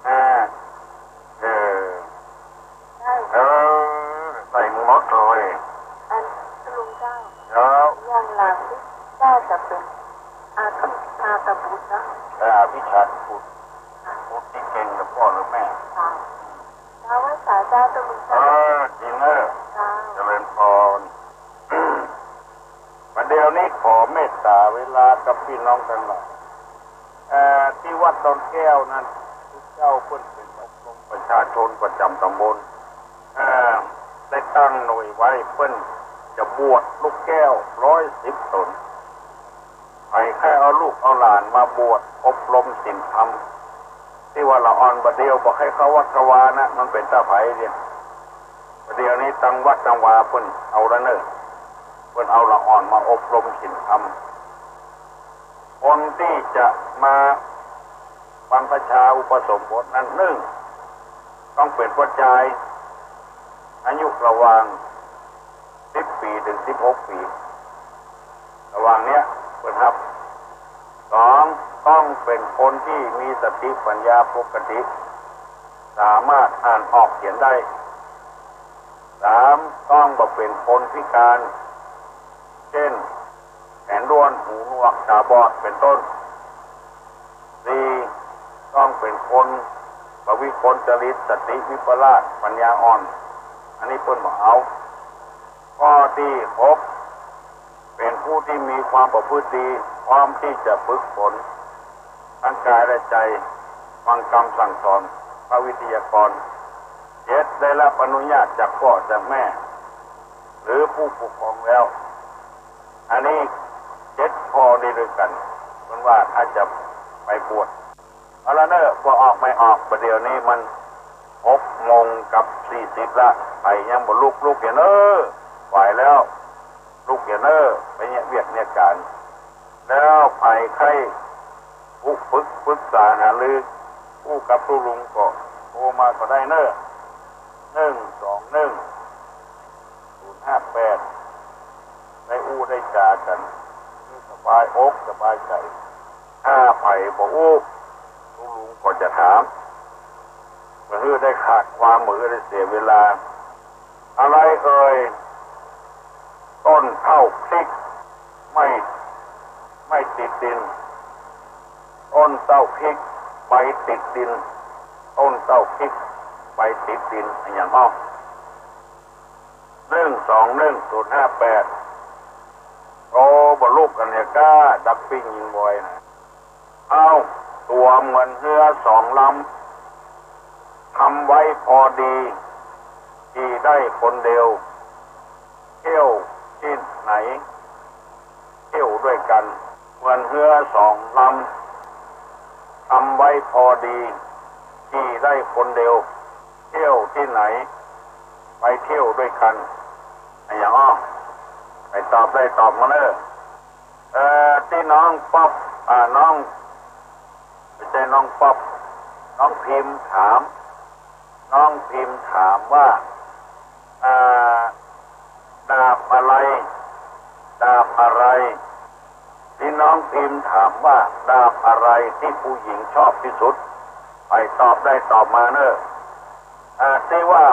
อ่า เออ ใจ้ เออ ใส่หมดเลย อัน ตุ๊ลุงเจ้า ครับ อย่างหลังนี่ เจ้าจะเป๋นอภิชาตบุตรนะ เออ อภิชาตบุตร บุตรตี้เก่งกับป้อหรือแม่ ค่ะ เจ้า ไหว้สาเจ้า ตุ๊ลุง เอ เจ้า อ จริงเนอะ เจ้า เจริญพร ประเดี๋ยวนี้ขอเมตต๋าเวลากับปี้น้องตังหลาย เอ่อ ตี้วัดดอนแก้วนั้น เจ้าเปิ้นเป๋นอบรมประชาชนประจ๋ำต๋ำบล เอ่อ ได้ตั้งหน่วยไว้ เปิ้น จะบวชลูกแก้วร้อยสิบต๋น ใผใค่เอาลูกเอาหลานมาบวชอบรมศีลธรรม ตี้ว่าละอ่อนบ่าเดี่ยวบ่ใค่เข้าวัดเข้าวานะ มันเป๋นตาใผเนี่ย บ่าเดี่ยวนี้ตังวัดตังวาเปิ้นเอาละเน่อ เปิ้นเอาละอ่อนมาอบรมศีลธรรม คนตี้จะมาบรรพชาอุปสมบทนั้น นึ่ง ต้องเป๋นป้อจาย อายุระหว่างสิบปี๋เถิงสิบหกปี๋ ระหว่างเนี้ยเปิ้นฮับ สอง ต้องเป๋นคนตี้มีสติปัญญาปกติ สามารถอ่านออกเขียนได้ สาม ต้องบ่เป๋นคนพิการ เจ้น แขนด้วน หูหนวก ต๋าบอด เป๋นต้น สี่ ต้องเป๋นคนบ่วิกลจริต สติวิปลาส ปัญญาอ่อน อันนี้เปิ้นบ่เอา ข้อตี้หก เป๋นผู้ตี้มีความประพฤติดี พร้อมตี้จะฝึกฝน ตังก๋ายและใจ๋ ฟังกำสั่งสอนพระวิทยากร เจ็ด ได้รับอนุญาตจากป้อจากแม่ หรือผู้ปกครองแล้ว อันนี้เจ็ดข้อนี้ตวยกั๋น เปิ้นว่าถ้าจะไปบวช เอาละเน่อ บ่ออกไม่ออก บ่าเดี่ยวนี้มันหกโมงกับสี่สิบละ ใผยังบ่ลุก ลุกเหียเน่อ ไหวแล้ว ลุกเหียเน่อ ไปเยียะเวียกเยียะก๋าน แล้วใผใค่ ปรึก ปรึกษาหารืออู้กับตุ๊ลุงก็โทรมาก็ได้เน่อ นึ่งสองนึ่ง ศูนย์ห้าแปด ได้อู้ได้จ๋ากั๋น สบายอกสบายใจ๋ ถ้าใผบ่อู้ ตุ๊ลุงก็จะถาม บ่หื้อได้ขาดความ บ่หื้อได้เสียเวลา อะไรเอ่ย ต้นเต้าพริก ไม่ ไม่ติดดิน ต้นเต้าพริก ใบติดดิน ต้นเต้าพริก ใบติดดิน อะหยังอ้อ นึ่งสองนึ่ง ศูนย์ห้าแปด โอ้ บ่ลุกกั๋นเหียก้า ดักปิ้งยิงบอยนะ เอ้า ตั๋วเหมือนเฮือสองลำ ทำไว้พอดี ขี่ได้คนเดียว เที่ยวที่ไหน เที่ยวด้วยกั๋น เหมือนเฮือสองลำ ทำไว้พอดี ขี่ได้คนเดียว เที่ยวที่ไหน ไปเที่ยวด้วยกั๋น อะหยังอ้อ ใผตอบได้ตอบมาเน่อ เอ่อ ตี้น้องป๊อป อ่า น้อง ไม่ใช่น้องป๊อป น้องพิมพ์ถาม น้องพิมพ์ถามว่า อ่า ดาบอะไร ดาบอะไร ตี้น้องพิมพ์ถามว่า ดาบอะไรตี้ผู้หญิงชอบตี้สุด ใผตอบได้ตอบมาเน่อ อ่า ตี้ว่า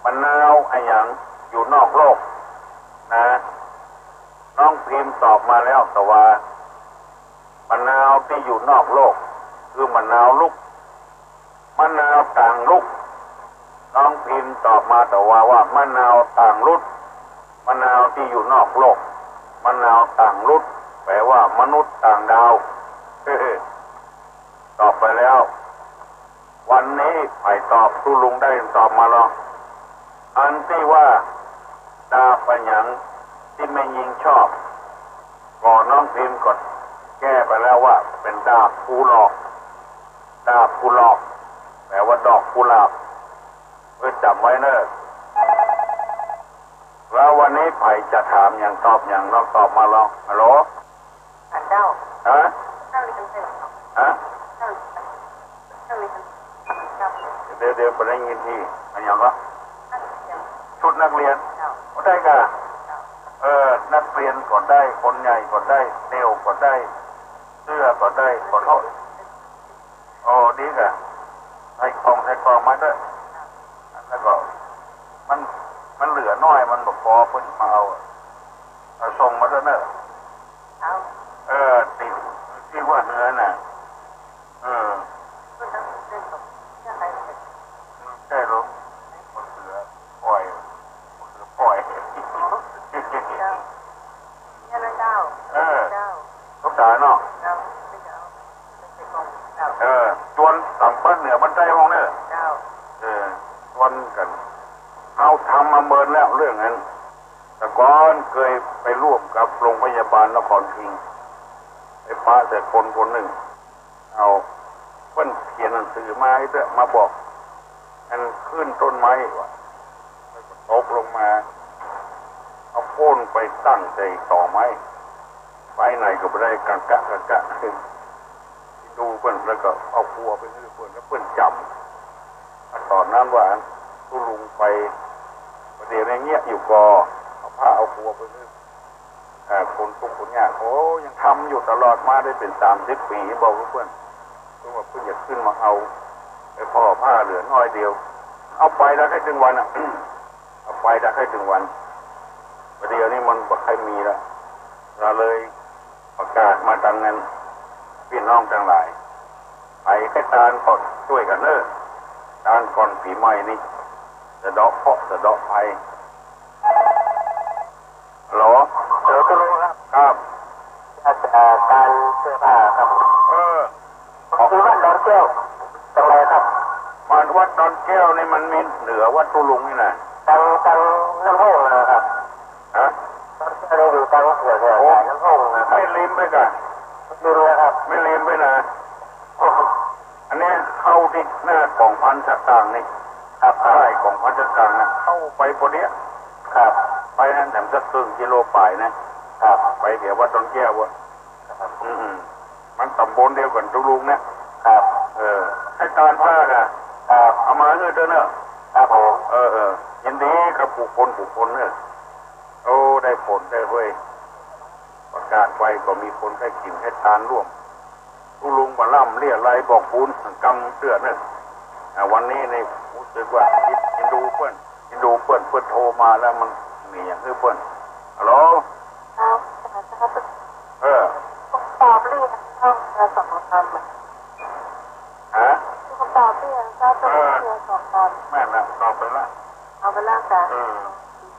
มะนาวอะหยังอยู่นอกโลกนะ น้องพิมพ์ตอบมาแล้ว แต่ว่ามะนาวตี้อยู่นอกโลก คือมะนาวลุก มะนาวต่างลุก น้องพิมพ์ตอบมาแต่ว่า ว่ามะนาวต่างลุด มะนาวตี้อยู่นอกโลก มะนาวต่างลุด แปลว่ามนุษย์ต่างดาว ตอบไปแล้ว วันนี้ใผตอบ ตุ๊ลุงได้ตอบมาลอ อันตี้ว่าดาบอะหยังตี้แม่ญิงชอบ ก็น้องพิมพ์ก็แก้ไปแล้วว่าเป๋นดาบกุหลาบ ดาบกุหลาบ แปลว่าดอกกุหลาบ เออ จ๋ำไว้เน่อ แล้ววันนี้ใผจะถามหยังตอบหยัง ลองตอบมาลอง ฮัลโหล เจ้า ฮะ เจ้าเรียนเถอะ ฮะ เจ้า เจ้าเรียน เดี๋ยว เดี๋ยวบ่ได้ยินตี้ อะหยังวะ ชุดนักเรียน เจ้า ก็ได้ก่ะ เจ้า เออ นักเรียนก็ได้ คนใหญ่ก็ได้ เต้วก็ได้ เสื้อก็ได้ ขอโทษ โอ้ ดีก่ะ ใส่กล่อง ใส่กล่องมาเต๊อะ แล้วก็ มัน มันเหลือน้อย มันบ่ปอ เปิ้นมาเอา เอาส่งมาเต๊อะเน่อ เอา เออ ตี้ ตี้ว่าเฮือน่ะ เออ ใจ้ลูก มะเขือป่อย มะเขือป่อย เจ้า เนี่ยนะเจ้า เออ เจ้า ตุ๊กตาเนาะ เจ้า เจ้า เออ จวนต๋ามบ้านเหนือบ้านใต้ห้องเนี่ย เจ้า เออ จวนกั๋น เอาธรรมมาเมินแล้วเรื่องนั้น แต่ก่อนเกยไปร่วมกับโรงพยาบาลนครพิงค์ ไปปะใส่คนคนนึ่ง เอา เปิ้นเขียนหนังสือมาให้เต๊อะ มาบอก อันขึ้นต้นไม้ว่ะ แล้วก็ตกลงมา เอาโค่นไปตั้งใส่ตอไม้ ไปไหนก็บ่ได้ กังกะ กังกะ ดูเปิ้น แล้วก็เอากัวไปหื้อเปิ้น แล้วเปิ้นจ๋ำ ต๋อนนั้นว่า ตุ๊ลุงไป ประเดี๋ยวนี้เยียะอยู่ก่อ เอาผ้าเอากัวไปหื้อ อ่า คนตุ๊กข์คนยาก โอ้ ยังทำอยู่ตลอดมาได้เป๋นสามสิบปี๋ บอกกับเปิ้น เปิ้นว่าเปิ้นอยากขึ้นมาเอา ไอ้ผ่อผ้าเหลือน้อยเดียว เอาไปแล้วใค่เถิงวันอะ เอาไปแล้วใค่เถิงวัน ประเดี๋ยวนี้มันบ่ใค่มีแล้ว ก็เลยประกาศมาตังนั้น ปี้น้องตังหลาย ใผใค่ตานก็จ้วยกั๋นเน่อ ตานก่อนปี๋ใหม่นี่ สะเดาะเคราะห์สะเดาะภัย ฮัลโหล ฮัลโหล ตุ๊ลุงครับ ครับ อาจารย์ ตานเสื้อผ้าครับ เออ ผมอยู่วัดดอนแก้ว ตรงไหนครับ วัด วัดดอนแก้วนี่มันมีเหนือวัดตุ๊ลุงนี่นะ ตัง ตังน้ำห้องนะครับ ฮะ ดอนแก้วนี่อยู่ตังเหนือ เหนือ โอ้ สายน้ำห้องนะครับ ไม่ริมไปก่ะ ริมนะครับ ไม่ริมไปนะ อันนี้เข้าตี้หน้ากองพันสตางค์นี่ ครับ ใต้กองพันสตางค์นะ เข้าไปปอเนี้ย ครับ ไปหั้นแถมสักครึ่งกิโลป๋ายนะ ครับ ไปแถววัดดอนแก้วอะ ครับ อืม มันต๋ำบลเดียวกั๋นตุ๊ลุงเนี่ย ครับ เออ ใค่ตานผ้าก่ะ ครับ เอามาหื้อเต๊อะเน่อ ครับผม เออ เออ ยินดีกับกู้คนกู้คนเน่อ โอ้ ได้ผลได้เว้ย ประกาศไปก็มีคนใค่กิ๋นใค่ตานร่วม ตุ๊ลุงบ่าล่ำเรี่ยไรบอกบุญกำเตื้อเน่อ อ่า วันนี้นี่ฮู้สึกว่าเอ็นดูเปิ้น เอ็นดูเปิ้น เปิ้นโทรมาแล้วมันมีอย่างหื้อเปิ้น ฮัลโหล ครับ เออ ผมตอบเรียนเรื่องเรือสองลำ ฮะ ผมตอบเรียนเจ้าตัวเรือสองลำ แม่นละ ตอบไปละ เอาไปละจ้ะ เออ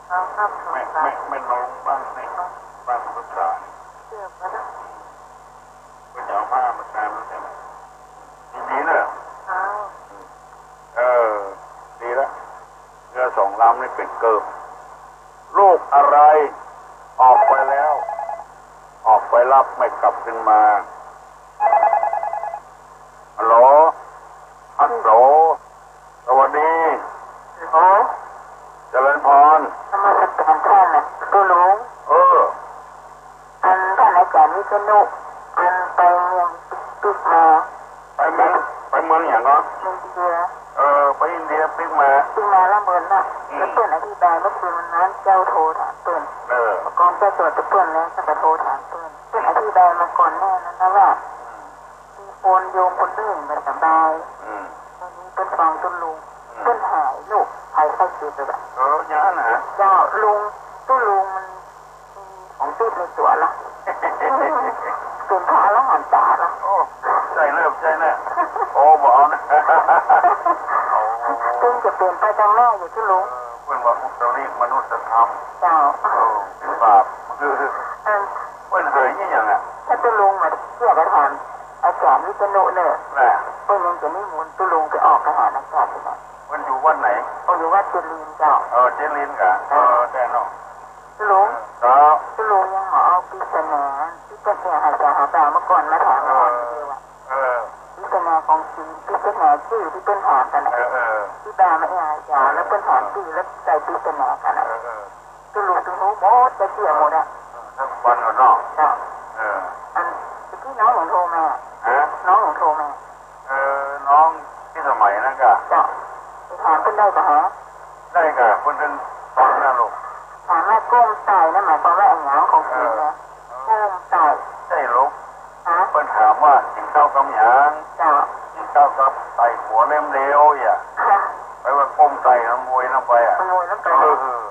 เอาครับ แม่ แม่ แม่น้องบ้านนี่ บ้านภาษา เกือบแล้วนะ ก็จะเอาผ้ามาแทนแล้วใช่ไหม ดีๆ เนอะ อ้าว เออ ดีละ เรือสองลำนี่เป๋นเกิบ ลูกอะไร ออกไปแล้ว ออกไปรับไม่กลับคืนมา ฮัลโหล ฮัลโหล สวัสดี ฮัลโหล เจริญพร นมัสการท่านน่ะ ตุ๊ลุง เออ อันท่านอาจารย์วิษณุ อันไปเมืองปิ๊กมา ไปเมือง ไปเมืองหยังก่อ อินเดีย เออ ไปอินเดียปิ๊กมา ปิ๊กมาละเมินน่ะ อืม แล้วเปิ้นอธิบายเมื่อคืนวันนั้นเจ้าโทรถามเปิ้น เออ ก่อนเจ้าตรวจเปิ้นแล้ว เจ้าก็โทรถามเปิ้น เปิ้นอธิบายมาก่อนแน่นั้นนะว่า อืม มีคนโยมคนนึ่งบ่สบาย อืม วันนี้เปิ้นฟังตุ๊ลุง อืม เปิ้นหายโรคภัยไข้เจ็บเลยบ่ะ เออ อย่างนั้นนะ เจ้าลุง ตุ๊ลุงมันมีของทิพย์ในตั๋วละ เป๋นพระอรหันตาละ โอ้ ใจ้เน่อ ใจ้เน่อ โอ้ บ่เอานะ โอ้ เปิ้นจะเป๋นไปตังแน่อยู่ตุ๊ลุง เออ เปิ้นว่าอุตริมนุสธรรม เจ้า เออ เป๋นบาป เออ เปิ้นเหยนี่หยังอะ ถ้าตุ๊ลุงมาเที่ยวไปถาม อาจารย์วิษณุเน่อ น่ะ เปิ้นยังจะนิมนต์ตุ๊ลุงไปออกไปหาอาจารย์อยู่นะ เปิ้นอยู่วัดไหน เปิ้นอยู่วัดเจริญเจ้า เออ เจริญก่ะ เออ ได้เนาะ ตุ๊ลุง ครับ ตุ๊ลุงยังมาเอาปริศนาตี้เปิ้นแอ่หาจ๋าหาบ่าวเมื่อก่อนมาถาม เออ เมื่อก่อนเดียวอะ เออ ปริศนาของจีน ปริศนาจื้อตี้เปิ้นถามกั๋นน่ะ เออ เออ ตี้บ่าวมาแอ่หาจ๋า แล้วเปิ้นถามจื้อ แล้วใจ้ปริศนากั๋นน่ะ เออ เออ ตุ๊ลุงตุ๊ลุงหมด จะเสียหมดอะ เออ ทั้งวันก่อนเนาะ เจ้า เออ อันตี้น้องหลวงโทรมา ฮะ น้องหลวงโทรมา เออ น้องพิสมัยนั่นก่ะ เจ้า ไปถามเปิ้นได้ก่ะฮะ ได้ก่ะ เปิ้นตึงสอนนะลูก ถามว่าก้มใต้นะ หมายความว่าอะหยังของจีนนะ เออ ก้มใต้ ใจ้ลูก ฮะ เปิ้นถามว่ากิ๋นข้าวกำหยัง เจ้า กิ๋นข้าวกำไต่กั๋วเล่มเดียวอย่า ฮะ ไปว่าก้มใต้นะ มวยลงไปอะ มวยลงไป เออ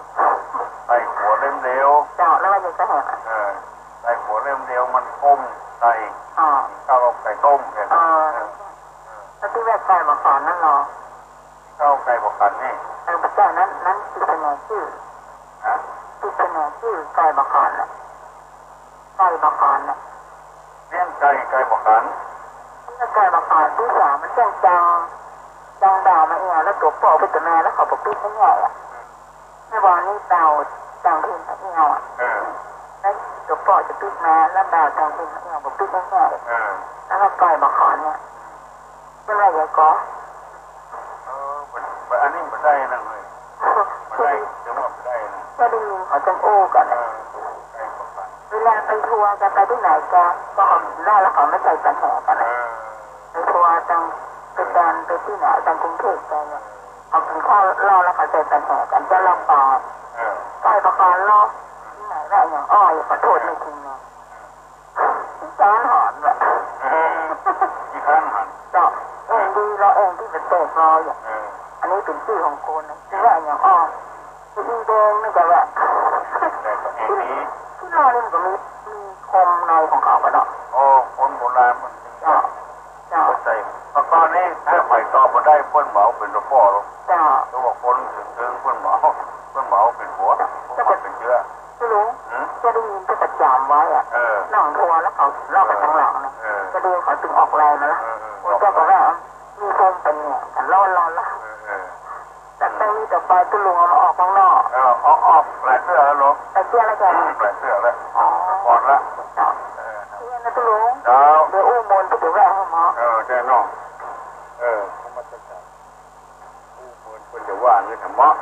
ไต่กั๋วเล่มเดียว เจ้า แล้วว่ายังจะแหกอะ เออ ไต่กั๋วเล่มเดียวมันก้มใต้ อ๋อ กิ๋นข้าวกับไก่ต้มเนี่ย อ๋อ เออ แล้วตี้ว่าไก่บ่ขานนั่นเหรอ ข้าวไก่บ่ขานนี่ เออ พระเจ้านั้น นั้นปริศนาจื้อ ฮะ ปริศนาจื้อไก่บ่ขานน่ะ ไก่บ่ขานน่ะ เลี้ยงไก่ ไก่บ่ขาน เลี้ยงไก่บ่ขาน ตี้สามมันเสี้ยงจัง จังบ่าวมาแอ่ แล้วตั๋วป้อไปตั๋วแม่ แล้วเขาปกปิดไม่ใหญ่อะ ในวันนี้เต่า ตังเทียนพระเอี้ยวอะ เออ แล้วตั๋วป้อจะปิ๊กมา แล้วบ่าวตังเทียนพระเอี้ยวบ่ปิ๊กแน่ๆ เออ แล้วก็ปล่อยบ่าขอนเนี่ย ใจ้ไหมยายกอ เออ บ่ บ่ อันนี้บ่ได้นะเว้ย บ่ได้ จะว่าบ่ได้นะ ก็ได้ยินเขาจังอู้กั๋น เออ ได้ก็ฟัง เวลาไปทัวร์กั๋นไปตี้ไหนกั๋น ก็เขากิ๋นเหล้าแล้วเขามาใส่ปันแหกั๋นนะ เออ ไปทัวร์ตัง ไปแดนไปตี้ไหน ตังกรุงเทพฯไปเนี่ย เขากิ๋นข้าวเหล้าแล้วเขาใส่ปันแหกั๋น เจ้าเหล้าปอ เออ ใจ้ ปอขอนเหล้า ตี้ไหนแหละ อย่างอ้อย ขอโทษไม่จริงนะ ขี้ค้านหอนแหละ เออ ขี้ค้านหอน เจ้า เออ เองดี เฮาเองตี้ไปแตกลออยู่ เออ อันนี้เป๋นตี้ของคนนะ ตี้ว่าอย่างอ้อย ตี้แดงนี่ก็ว่า แต่ก็เองดี ตี้ลาวนี่มันก็มี มีคมในของเขากั๋นเนาะ โอ้ คนโบราณมัน เจ้า เจ้า เข้าใจ๋ เมื่อก่อนนี้ถ้าใผตอบบ่ได้เปิ้นบ่เอาเป๋นตั๋วป้อหรอก เจ้า แต่ว่าคนเถิงๆ เปิ้นบ่เอา เปิ้นบ่เอาเป๋นหัว เปิ้นบ่เอาเป๋นเจื้อ ตุ๊ลุง หืม จะได้ยินเปิ้นประจ๋ำไว้อะ เออ หนังทัวร์แล้วเขาเลาะกั๋นตังหลังนะ เออ จะดูเขาตึงออกแรงนะ เออ เออ โอ้ เจ้าก็ว่า มีคมเป๋นเนี่ย กั๋นร้อนๆ ละ เออ เออ แต่ต้องมีต่อไปตุ๊ลุงเอามาออกข้างนอก เออ ออก ออกหลายเตื้อแล้วเหรอ หลายเตื้อแล้วจ้ะ หลายเตื้อแล้ว อ๋อ หมดละ เจ้า เออ เนี่ยนะตุ๊ลุง เจ้า เดี๋ยวอู้เมินเปิ้นจะว่าหื้อเมาะ เออ แน่นอน เออ นมัสก๋าน อู้เมินเปิ้นจะว่าหื้อเถอะเมาะ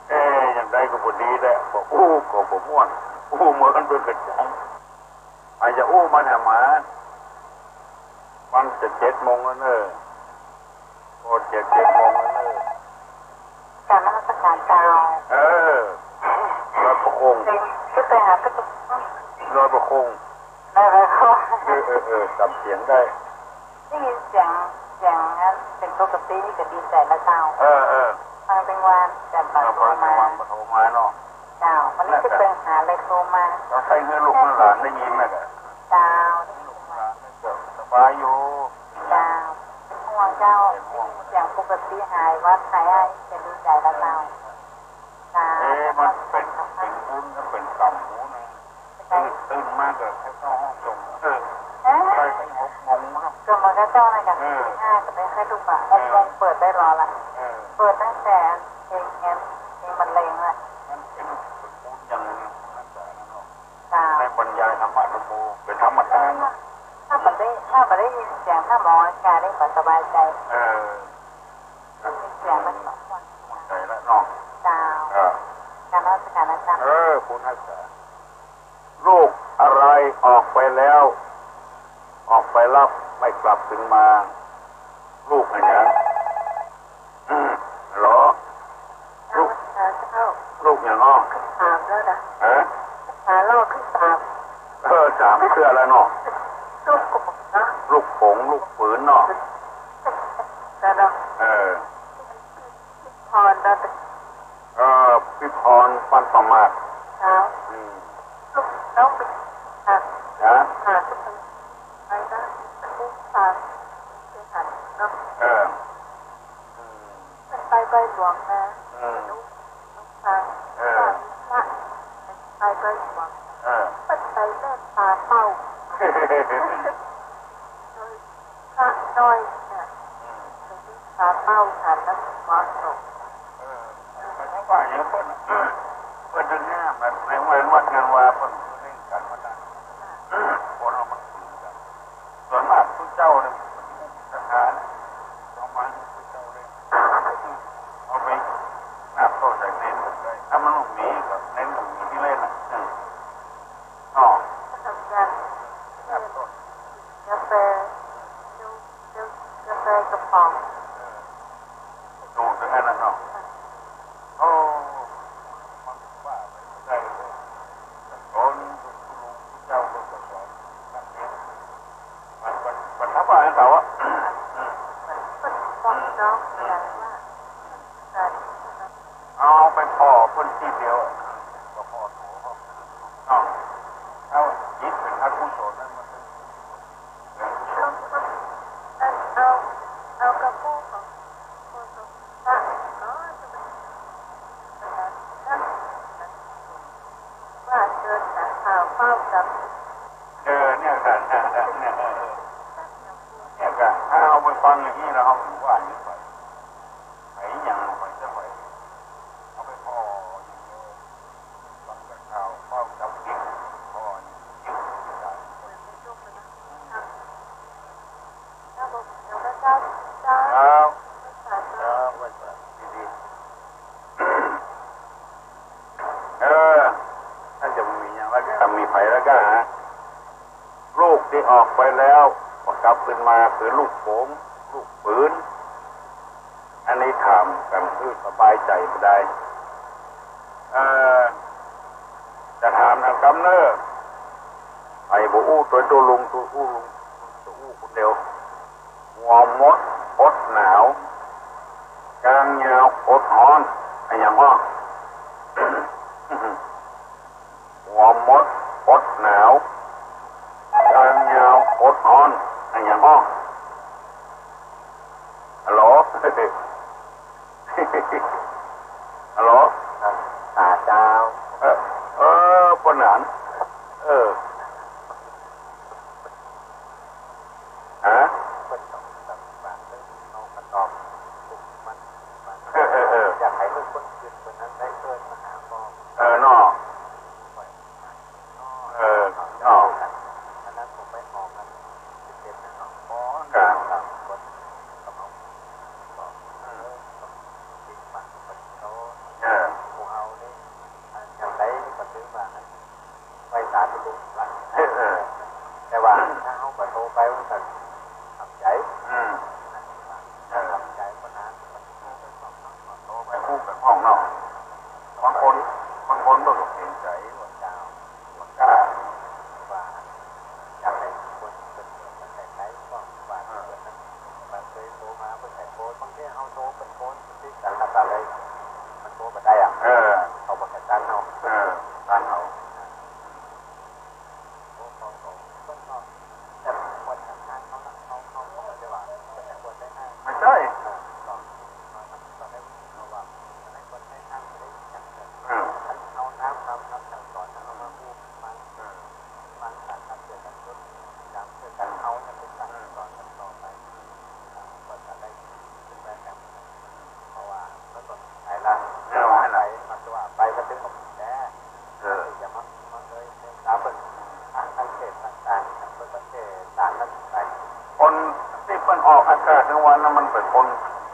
เอ๊ะ อย่างใดก็บ่ดีแหละ บ่อู้ก็บ่ม่วน อู้เมินเปิ้นก็จัง อาจจะอู้มาแถมหมา มันจะเจ็ดโมงแล้วเนอะ โอ้ เจ็ด เจ็ดโมงแล้วเนอะ กราบนมัสก๋านเจ้า เออ ลอยประโคง จะไปหาพระเจ้า ลอยประโคง ลอยประโคง เออ เออ เออ จ๋ำเสียงได้ ได้ยินเสียง เสียงนั้นเป๋นปกตินี่ก็ดีใจ๋ละเจ้า เออ เออ ฟังตึงวัน แต่บ่าโทรมา ฟังตึงวันบ่าโทรมาเนาะ เจ้า วันนี้จะไปหาเลยโทรมา เฮาใส่หื้อลูกหื้อหลานได้ยินนะ เจ้า ลูกหลานก็สบายอยู่ เจ้า เป๋นห่วงเจ้า เป๋นห่วง เสียงปกติหายหวัดหายไอจะดีใจ๋ละเจ้า เจ้า เอ๊ะ มันเป๋น เป๋นบุญ มันเป๋นกรรมบุญนะ ตื่น ตื่นมาก็แค่เข้าห้องส่ง เออ เอ๊ะ ไปตั้งหกโมงนะ ก็มันก็เจ้านะ เออ ตีห้าก็ไปให้ลูกอะ เออ หกโมงเปิดได้รอละ เออ เปิดตั้งแต่เพลงแอน เพลงบรรเลงละ มันเป๋น เป๋นบุญอย่างหนึ่งนะ นั่นแหละเนาะ เจ้า ได้บรรยายธรรมะธรรมโม เป๋นธรรมทานเนาะ ถ้าบ่ได้ ถ้าบ่ได้ยินเสียง ถ้าหมออาการนี่ก็สบายใจ๋ เออ ได้ยินเสียงมันสองคน สบายใจ๋ละเนาะ เจ้า เออ กราบนมัสก๋านอาจ๋ารย์ เออ คุณฮักษา ลูกอะไรออกไปแล้ว ออกไปแล้วไม่กลับคืนมา ลูกอะไรนะ อืม เหรอ ลูก เจ้า ลูกอย่างน้อ สามแล้วนะ ฮะ สามแล้ว ขึ้นสาม เออ สามเตื้อแล้วเนาะ ลูกโป่งนะ ลูกโป่ง ลูกปืนเนาะ แล้วเนาะ เออ พรนะ เออ พี่พร ปันประมาท ครับ อืม ลูกน้องไป ครับ ฮะ อ่า ทุกคนไปนะ ลูกฟัง เออ อืม ไปใบหลวงนะ อืม ลูกฟัง เออ พระ ไปใบหลวง เออ ไปเล่นปาเป้า พระน้อยเนี่ย อืม ปาเป้าฉันแล้วเหมาะสม เออ แต่ถ้าว่าอย่างเปิ้น เปิ้นจะเนี่ย แบบในวัยวัดงานวาเปิ้นเล่นกันมาได้ คนเรามันถือกัน ส่วนมากพุทธเจ้าเนี่ย ศรัทธาเนี่ย เอามาให้พุทธเจ้าเล่น เอาไปนับเข้าใส่เน้นหมดเลย ถ้ามันหลงหนีก็เน้นหลงหนีที่เล่นน่ะ อืม อ๋อ ขนมยัน นับเข้า กาแฟ กาแฟกระป๋อง ดูดไปแค่นั้นเนาะ โอ้ มันว่าไปได้เลย สอนคุณครูเจ้าก็สอนนักเรียน มัน มัน มันทำอะไรต่อวะ บอกน้องอย่างว่า เอาไปผ่อเพิ่นตี้เดียว ก็ผ่อตั๋วเขา เนาะ เอาจิตเป๋นอกุศลนั่นมัน เอา เอากระปุกของโฆษกพระก็จะเป็นว่าเชิญนักข่าวเฝ้ากับ เออ เนี่ยค่ะ เนี่ย เนี่ย เออ เนี่ยค่ะ ถ้าเอาไปฟังอย่างนี้แล้วเอาหมู่บ้านนี้ไป ไปอย่างไปจะไป เอาไปผ่ออย่างเดียว ออกไปแล้ว ก็กลับขึ้นมาคือลูกโป๋ง ลูกปืน อันนี้ถามกั๋นหื้อสบายใจ๋บ่ได้ เอ่อ จะถามหนังกำเน่อ ใผบ่อู้ ตวยตุ๊ลุง ตุ๊อู้ลุง ตุ๊อู้คนเดียว หัวมดอดหนาว ก้างยาวอดฮ้อน อะหยังอ้อ หัวมดอดหนาว ก้างยาวอดฮ้อน อะหยังอ้อ ฮัลโหล ฮัลโหล ต๋าเจ้า เออ เออ ปะหนาน เออ ฮะ เปิ้นต้องตัดบาตรเปิ้นเอากระตอบปลุกมัน เออ เออ เออ อยากหื้อคนอื่นคนนั้นได้เปิ้นมาหาพ่อ เออ เนาะ เออ เนาะ อันนั้นผมไปออกกันสิบเอ็ดนะเนาะ อ๋อ ครับ ครับ คนก็มาบอก อืม เออ ติดปากคนโต เออ พวกเฮานี่ อันอย่างใดนี่ก็ถือว่า ไปสาธุลุงหลาน เออ แต่ว่าถ้าเฮาบ่โตไปมันก็ทำใจ อืม ทำใจก็นาน โตไปพูดไปพ้องเนาะ บางคน บางคนก็เกรงใจ๋ว่าเจ้า ว่าข้า ว่าอยากหื้อคนเปิ้นเกิดมันได้ไกล ก็ว่าเปิ้นนั้น บางเคยโตมาเปิ้นก็โต บางทีเฮาโตเปิ้นโต ติดกั๋นแล้วก็เลย มันโตบ่ได้อะ เออ เขาบ่ให้ตันเฮา เออ ตันเฮา โอ้ เขา เขา เปิ้นก็ แต่ควรจะทานเขาละ เขา เขาก็บ่ได้ว่า แต่ควรได้ห้าม ไม่ใช่ เออ ก็ ก็ ก็ได้ เพราะว่า อันนั้นควรได้ห้าม ได้จักเกิด เออ เอาน้ำ น้ำ น้ำสั่งสอน เอามาพูด มา เออ มาสั่งสอน เกิดกัน อย่างเกิดกัน เอาเนี่ย เป็นสั่งสอนกันต่อไป ก็จะได้ เพราะว่ามันก็ไปละ เออ ไปละ มันก็ว่าไปก็ถึงกับแก่ เออ อย่ามา มาเลย ตามเปิ้น ทางเทศน์ต่างๆ เปิ้นก็เทศน์ตามนั้นไป คนตี้เปิ้นออกอากาศกลางวันนั้นมันเป๋นคน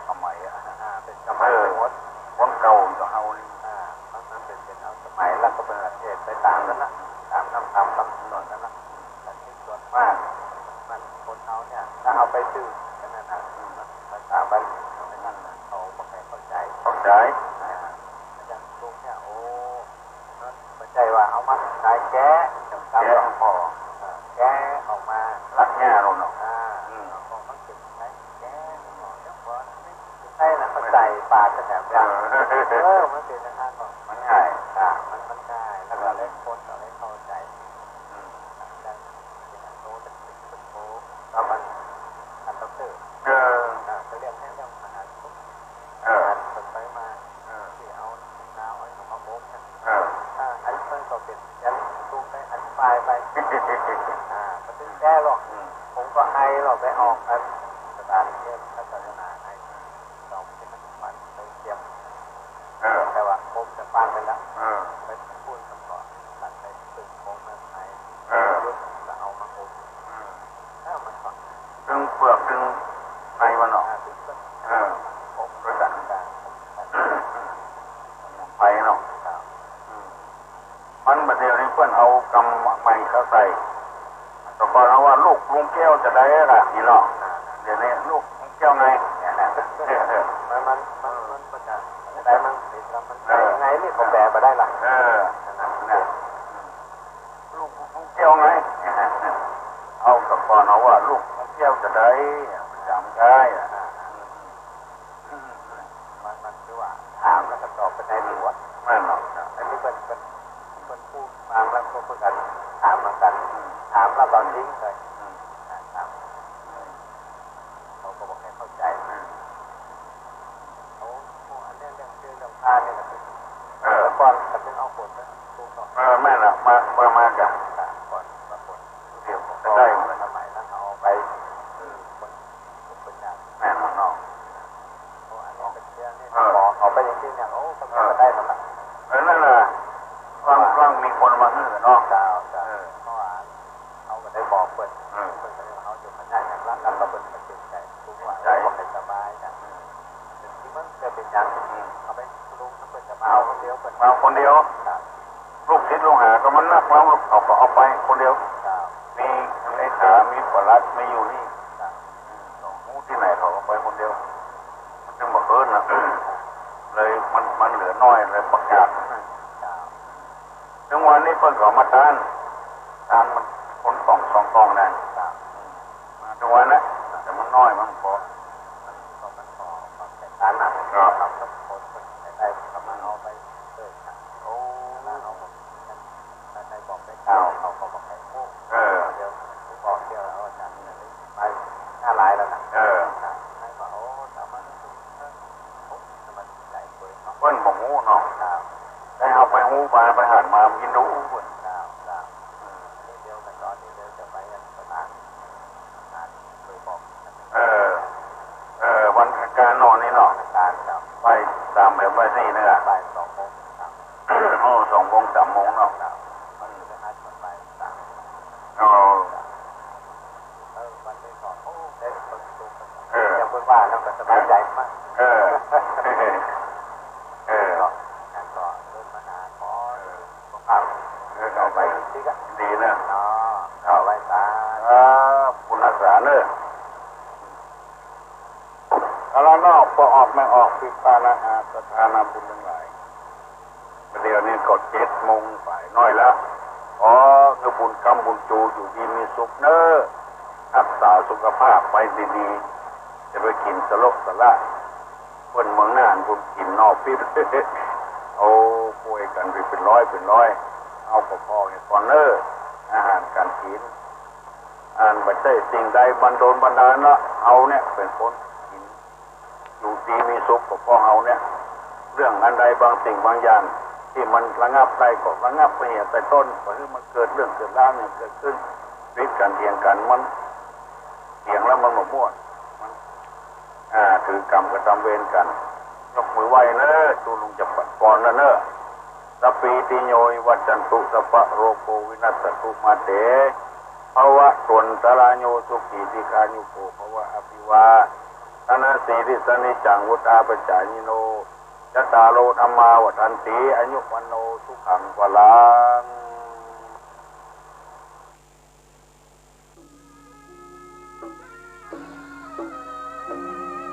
สมัยอะ อ่า เป๋นสมัย เออ หมด คนเก่าจะเอานี่ อ่า มัน มันเป๋น เป๋นเอาสมัย แล้วก็เปิ้นก็เทศน์ไปตามนั้นนะ ตามนำธรรมคำสอนนั้นนะ แต่ที่ส่วนมาก มันคนเฮาเนี่ย ถ้าเอาไปสื่อกันนะนะ ภาษาบาลีเขาไม่ถนัด เขาบ่ค่อยเข้าใจ๋ เข้าใจ๋ อ่า อาจารย์ตุ๊กเนี่ย โอ้ บ่ใจ้ว่าเอามาขายแก้ แก้ เออ แก้ออกมา ลักหญ้าโน่นเนาะ อ่า อืม ของมันเป๋นขายแก้ เนาะ แล้วพอใช่นะ เข้าใจ๋ปาดกันแบบว่า เออ เออ มันเป๋นอย่างนั้นเนาะ มันง่าย อ่า มัน มันง่าย แล้วก็เลยคนก็เลยเข้าใจ๋ อืม อาจารย์ แล้วมันอันดับเตอร์ เออ อ่า ไปเรียนแค่เรื่องมหาสมุทร เออ อ่านไปมา เออ ที่เอานาอ้อยเขามาโบกนะ เออ อ่า อันเปิ้นก็เป๋นยันลูกได้อธิบายไป อ่า มันถึงแก้หรอก อืม ผมก็ไอหรอก ไปออกกันสถานเทศน์ศาสนาไอ สองที่มันมันเลยเตรียม เออ แต่ว่าผมจะปานไปละ เออ ไปพูดคำสอน ตัดไปฝึกผมมาไอ เออ ยุดจะเอามาอบ อืม แล้วมันก็ ตึงเปลือกตึงในมันเนาะ อ่า ตึงเปลือก เออ อบ รู้จัก การอบ ไปเนาะ ครับ อืม มันบัดเดี๋ยวนี้เปิ้นเอากำใหม่เข้าใส่ แต่ก่อนเฮาว่าลูกลุงแก้วจะได้ล่ะนี่เนาะ เดี๋ยวนี้ลูกลุงแก้วไง มัน มัน มัน มันประกาศได้มั้ง มัน เออ ไงนี่เขาแปลมาได้ล่ะ เออ นั่นน่ะ ลูกลุงแก้วไง เอาแต่ก่อนเฮาว่าลูกลุงแก้วจะได้ จำได้อะ มัน มันคือว่าถามแล้วก็ตอบไปในตัว แม่นเนาะ อันนี้เปิ้น เปิ้น เปิ้นพูดมาแล้วก็เปิ้นก็ถามเหมือนกัน อืม ถามแล้วก็ทิ้งเลย อืม ถาม อืม เขาก็บ่ค่อยเข้าใจ๋ อืม เขา โอ้ อันนี้เรื่องชื่อเรื่องพานี่แหละ เออ ก่อนก็ถึงเอาฝนไปปลูกเนาะ เออ แม่นละ มา มา มาจ้ะ ก่อน มาฝน เดี๋ยวก็ได้หมด สมัยนั้นเอาไป อืม คน แม่นเนาะ โอ้ อันนี้เป็นเรื่องนี่ เออ ขอ ขอไปจริงๆเนี่ย โอ้ ก็ เออ ได้แล้วล่ะ เออ นั่นแหละ ฟัง ฟังมีคนมาหื้อเนาะ เจ้า เจ้า เออ เพราะว่าเขาก็ได้บอกเปิ้น เออ เปิ้นก็เลยว่าเขาอยู่ข้างในกันละ แล้วก็เปิ้นก็เต็มใจ๋ ทุกวัน ใจ๋ ก็ให้สบายกัน เออ แต่ที่มันจะเป็นอย่าง อืม เอาไปลุงเปิ้นจะมาเอาคนเดียว เปิ้น มาคนเดียว ครับ ลูกศิษย์ลูกหาก็มันนัก มาเอาก็เอาไปคนเดียว ครับ มีเลขา มี รัฐไม่อยู่นี่ อืม ต้องฮู้ตี้ไหนเขาก็ไปคนเดียว มันจึงบ่เกินนะ เลยมัน มันเหลือน้อย เลยประกาศ ถึงวันนี้เปิ้นก็มาต้าน ต้านมันคนสอง สองกล่องนะ มาถึงวันนะ แต่มันน้อย มันพอ มันก็ มันพอ พอใส่ต้านนะ ครับ ครับ คน คนได้ ได้ ก็มาเอาไปเกิดนะ โอ้ แล้วเอาหมด ถ้าได้บอกได้กล่าว เขาก็บอกให้พูด เออ เดี๋ยวผมบอกเที่ยวแล้วอาจารย์จะได้ไปหน้าหลายแล้วนะ เออ ให้บอก โอ้ สามารถ เปิ้นบ่ฮู้เนาะ ครับ ได้เอาไปฮู้ไป ไปหันมายินดูเปิ้น ครับ ครับ อืม อันนี้เดี๋ยวกันตอนนี้เดี๋ยวจะไปอันสถาน สถานเคยบอก เออ เออ วันอังคารเนาะนี่เนาะ วันอังคาร ครับ ไปสามแบบไปสี่เนี่ย บ่ายสองโมง ครับ อ๋อ สองโมง สามโมงเนาะ ครับ วันนี้ก็นัดกันไปสาม อ๋อ เออ วันนี้ก็ โอ้ ได้เปิดประตู เออ ยังเปิดบ้านแล้วก็สบายใจมาก เออ เออ ก็ งานก็เริ่มมานาน ขอ เออ สุขภาพ เออ ต่อไปอีกทีก็ ดีนะ เนาะ ครับ เอาไว้สาธุ ครับ บุญรักษาเนอะ เอาละเนาะ ป้อออกแม่ออก ปิ๊กป้าน้าอา ศรัทธานาบุญตังหลาย เดี๋ยวนี้ก็เจ็ดโมงไปหน้อยละ ขอหื้อบุญกำบุญจู๋อยู่ดีมีสุขเนอะ ฮักษาสุขภาพไว้ดีๆ จะไปกิ๋นสะลกสะละ เปิ้นเมืองน่านเปิ้นกิ๋นหน่อปิ๊บ เอาป่วยกั๋นไปเป๋นร้อยเป๋นร้อย เอาก็ผ่อหื้อก่อนเนอะ อาหารก๋านกิ๋น อันบ่ใจ้สิ่งใดบันดลบันดาลเนาะ เฮาเนี่ยเป๋นคนกิ๋น อยู่ดีมีสุขก็เพราะเฮาเนี่ย เรื่องอันใดบางสิ่งบางอย่างตี้มันระงับได้ก็ระงับไปเหียแต่ต้น บ่หื้อมันเกิดเรื่องเกิดราวเนี่ยเกิดขึ้น ผิดกั๋นเถียงกั๋น มันเถียงแล้วมันบ่ม่วน มัน อ่า ถือกรรมกระทำเวรกั๋น ยกมือไหว้เนอะ ตุ๊ลุงจะปัดปอนแล้วเนอะ สัพพีติโยวิวัชชันตุ สัพพะโรโควินัสสันตุ มาเต ภวัตวันตรายโย สุขีทีฆายุโกภวะ อภิวาทะนะสีลิสสะ นิจจังวุฑฒาปะจายิโน จัตตาโร ธัมมา วัฑฒันติ อายุวัณโณ สุขัง พลัง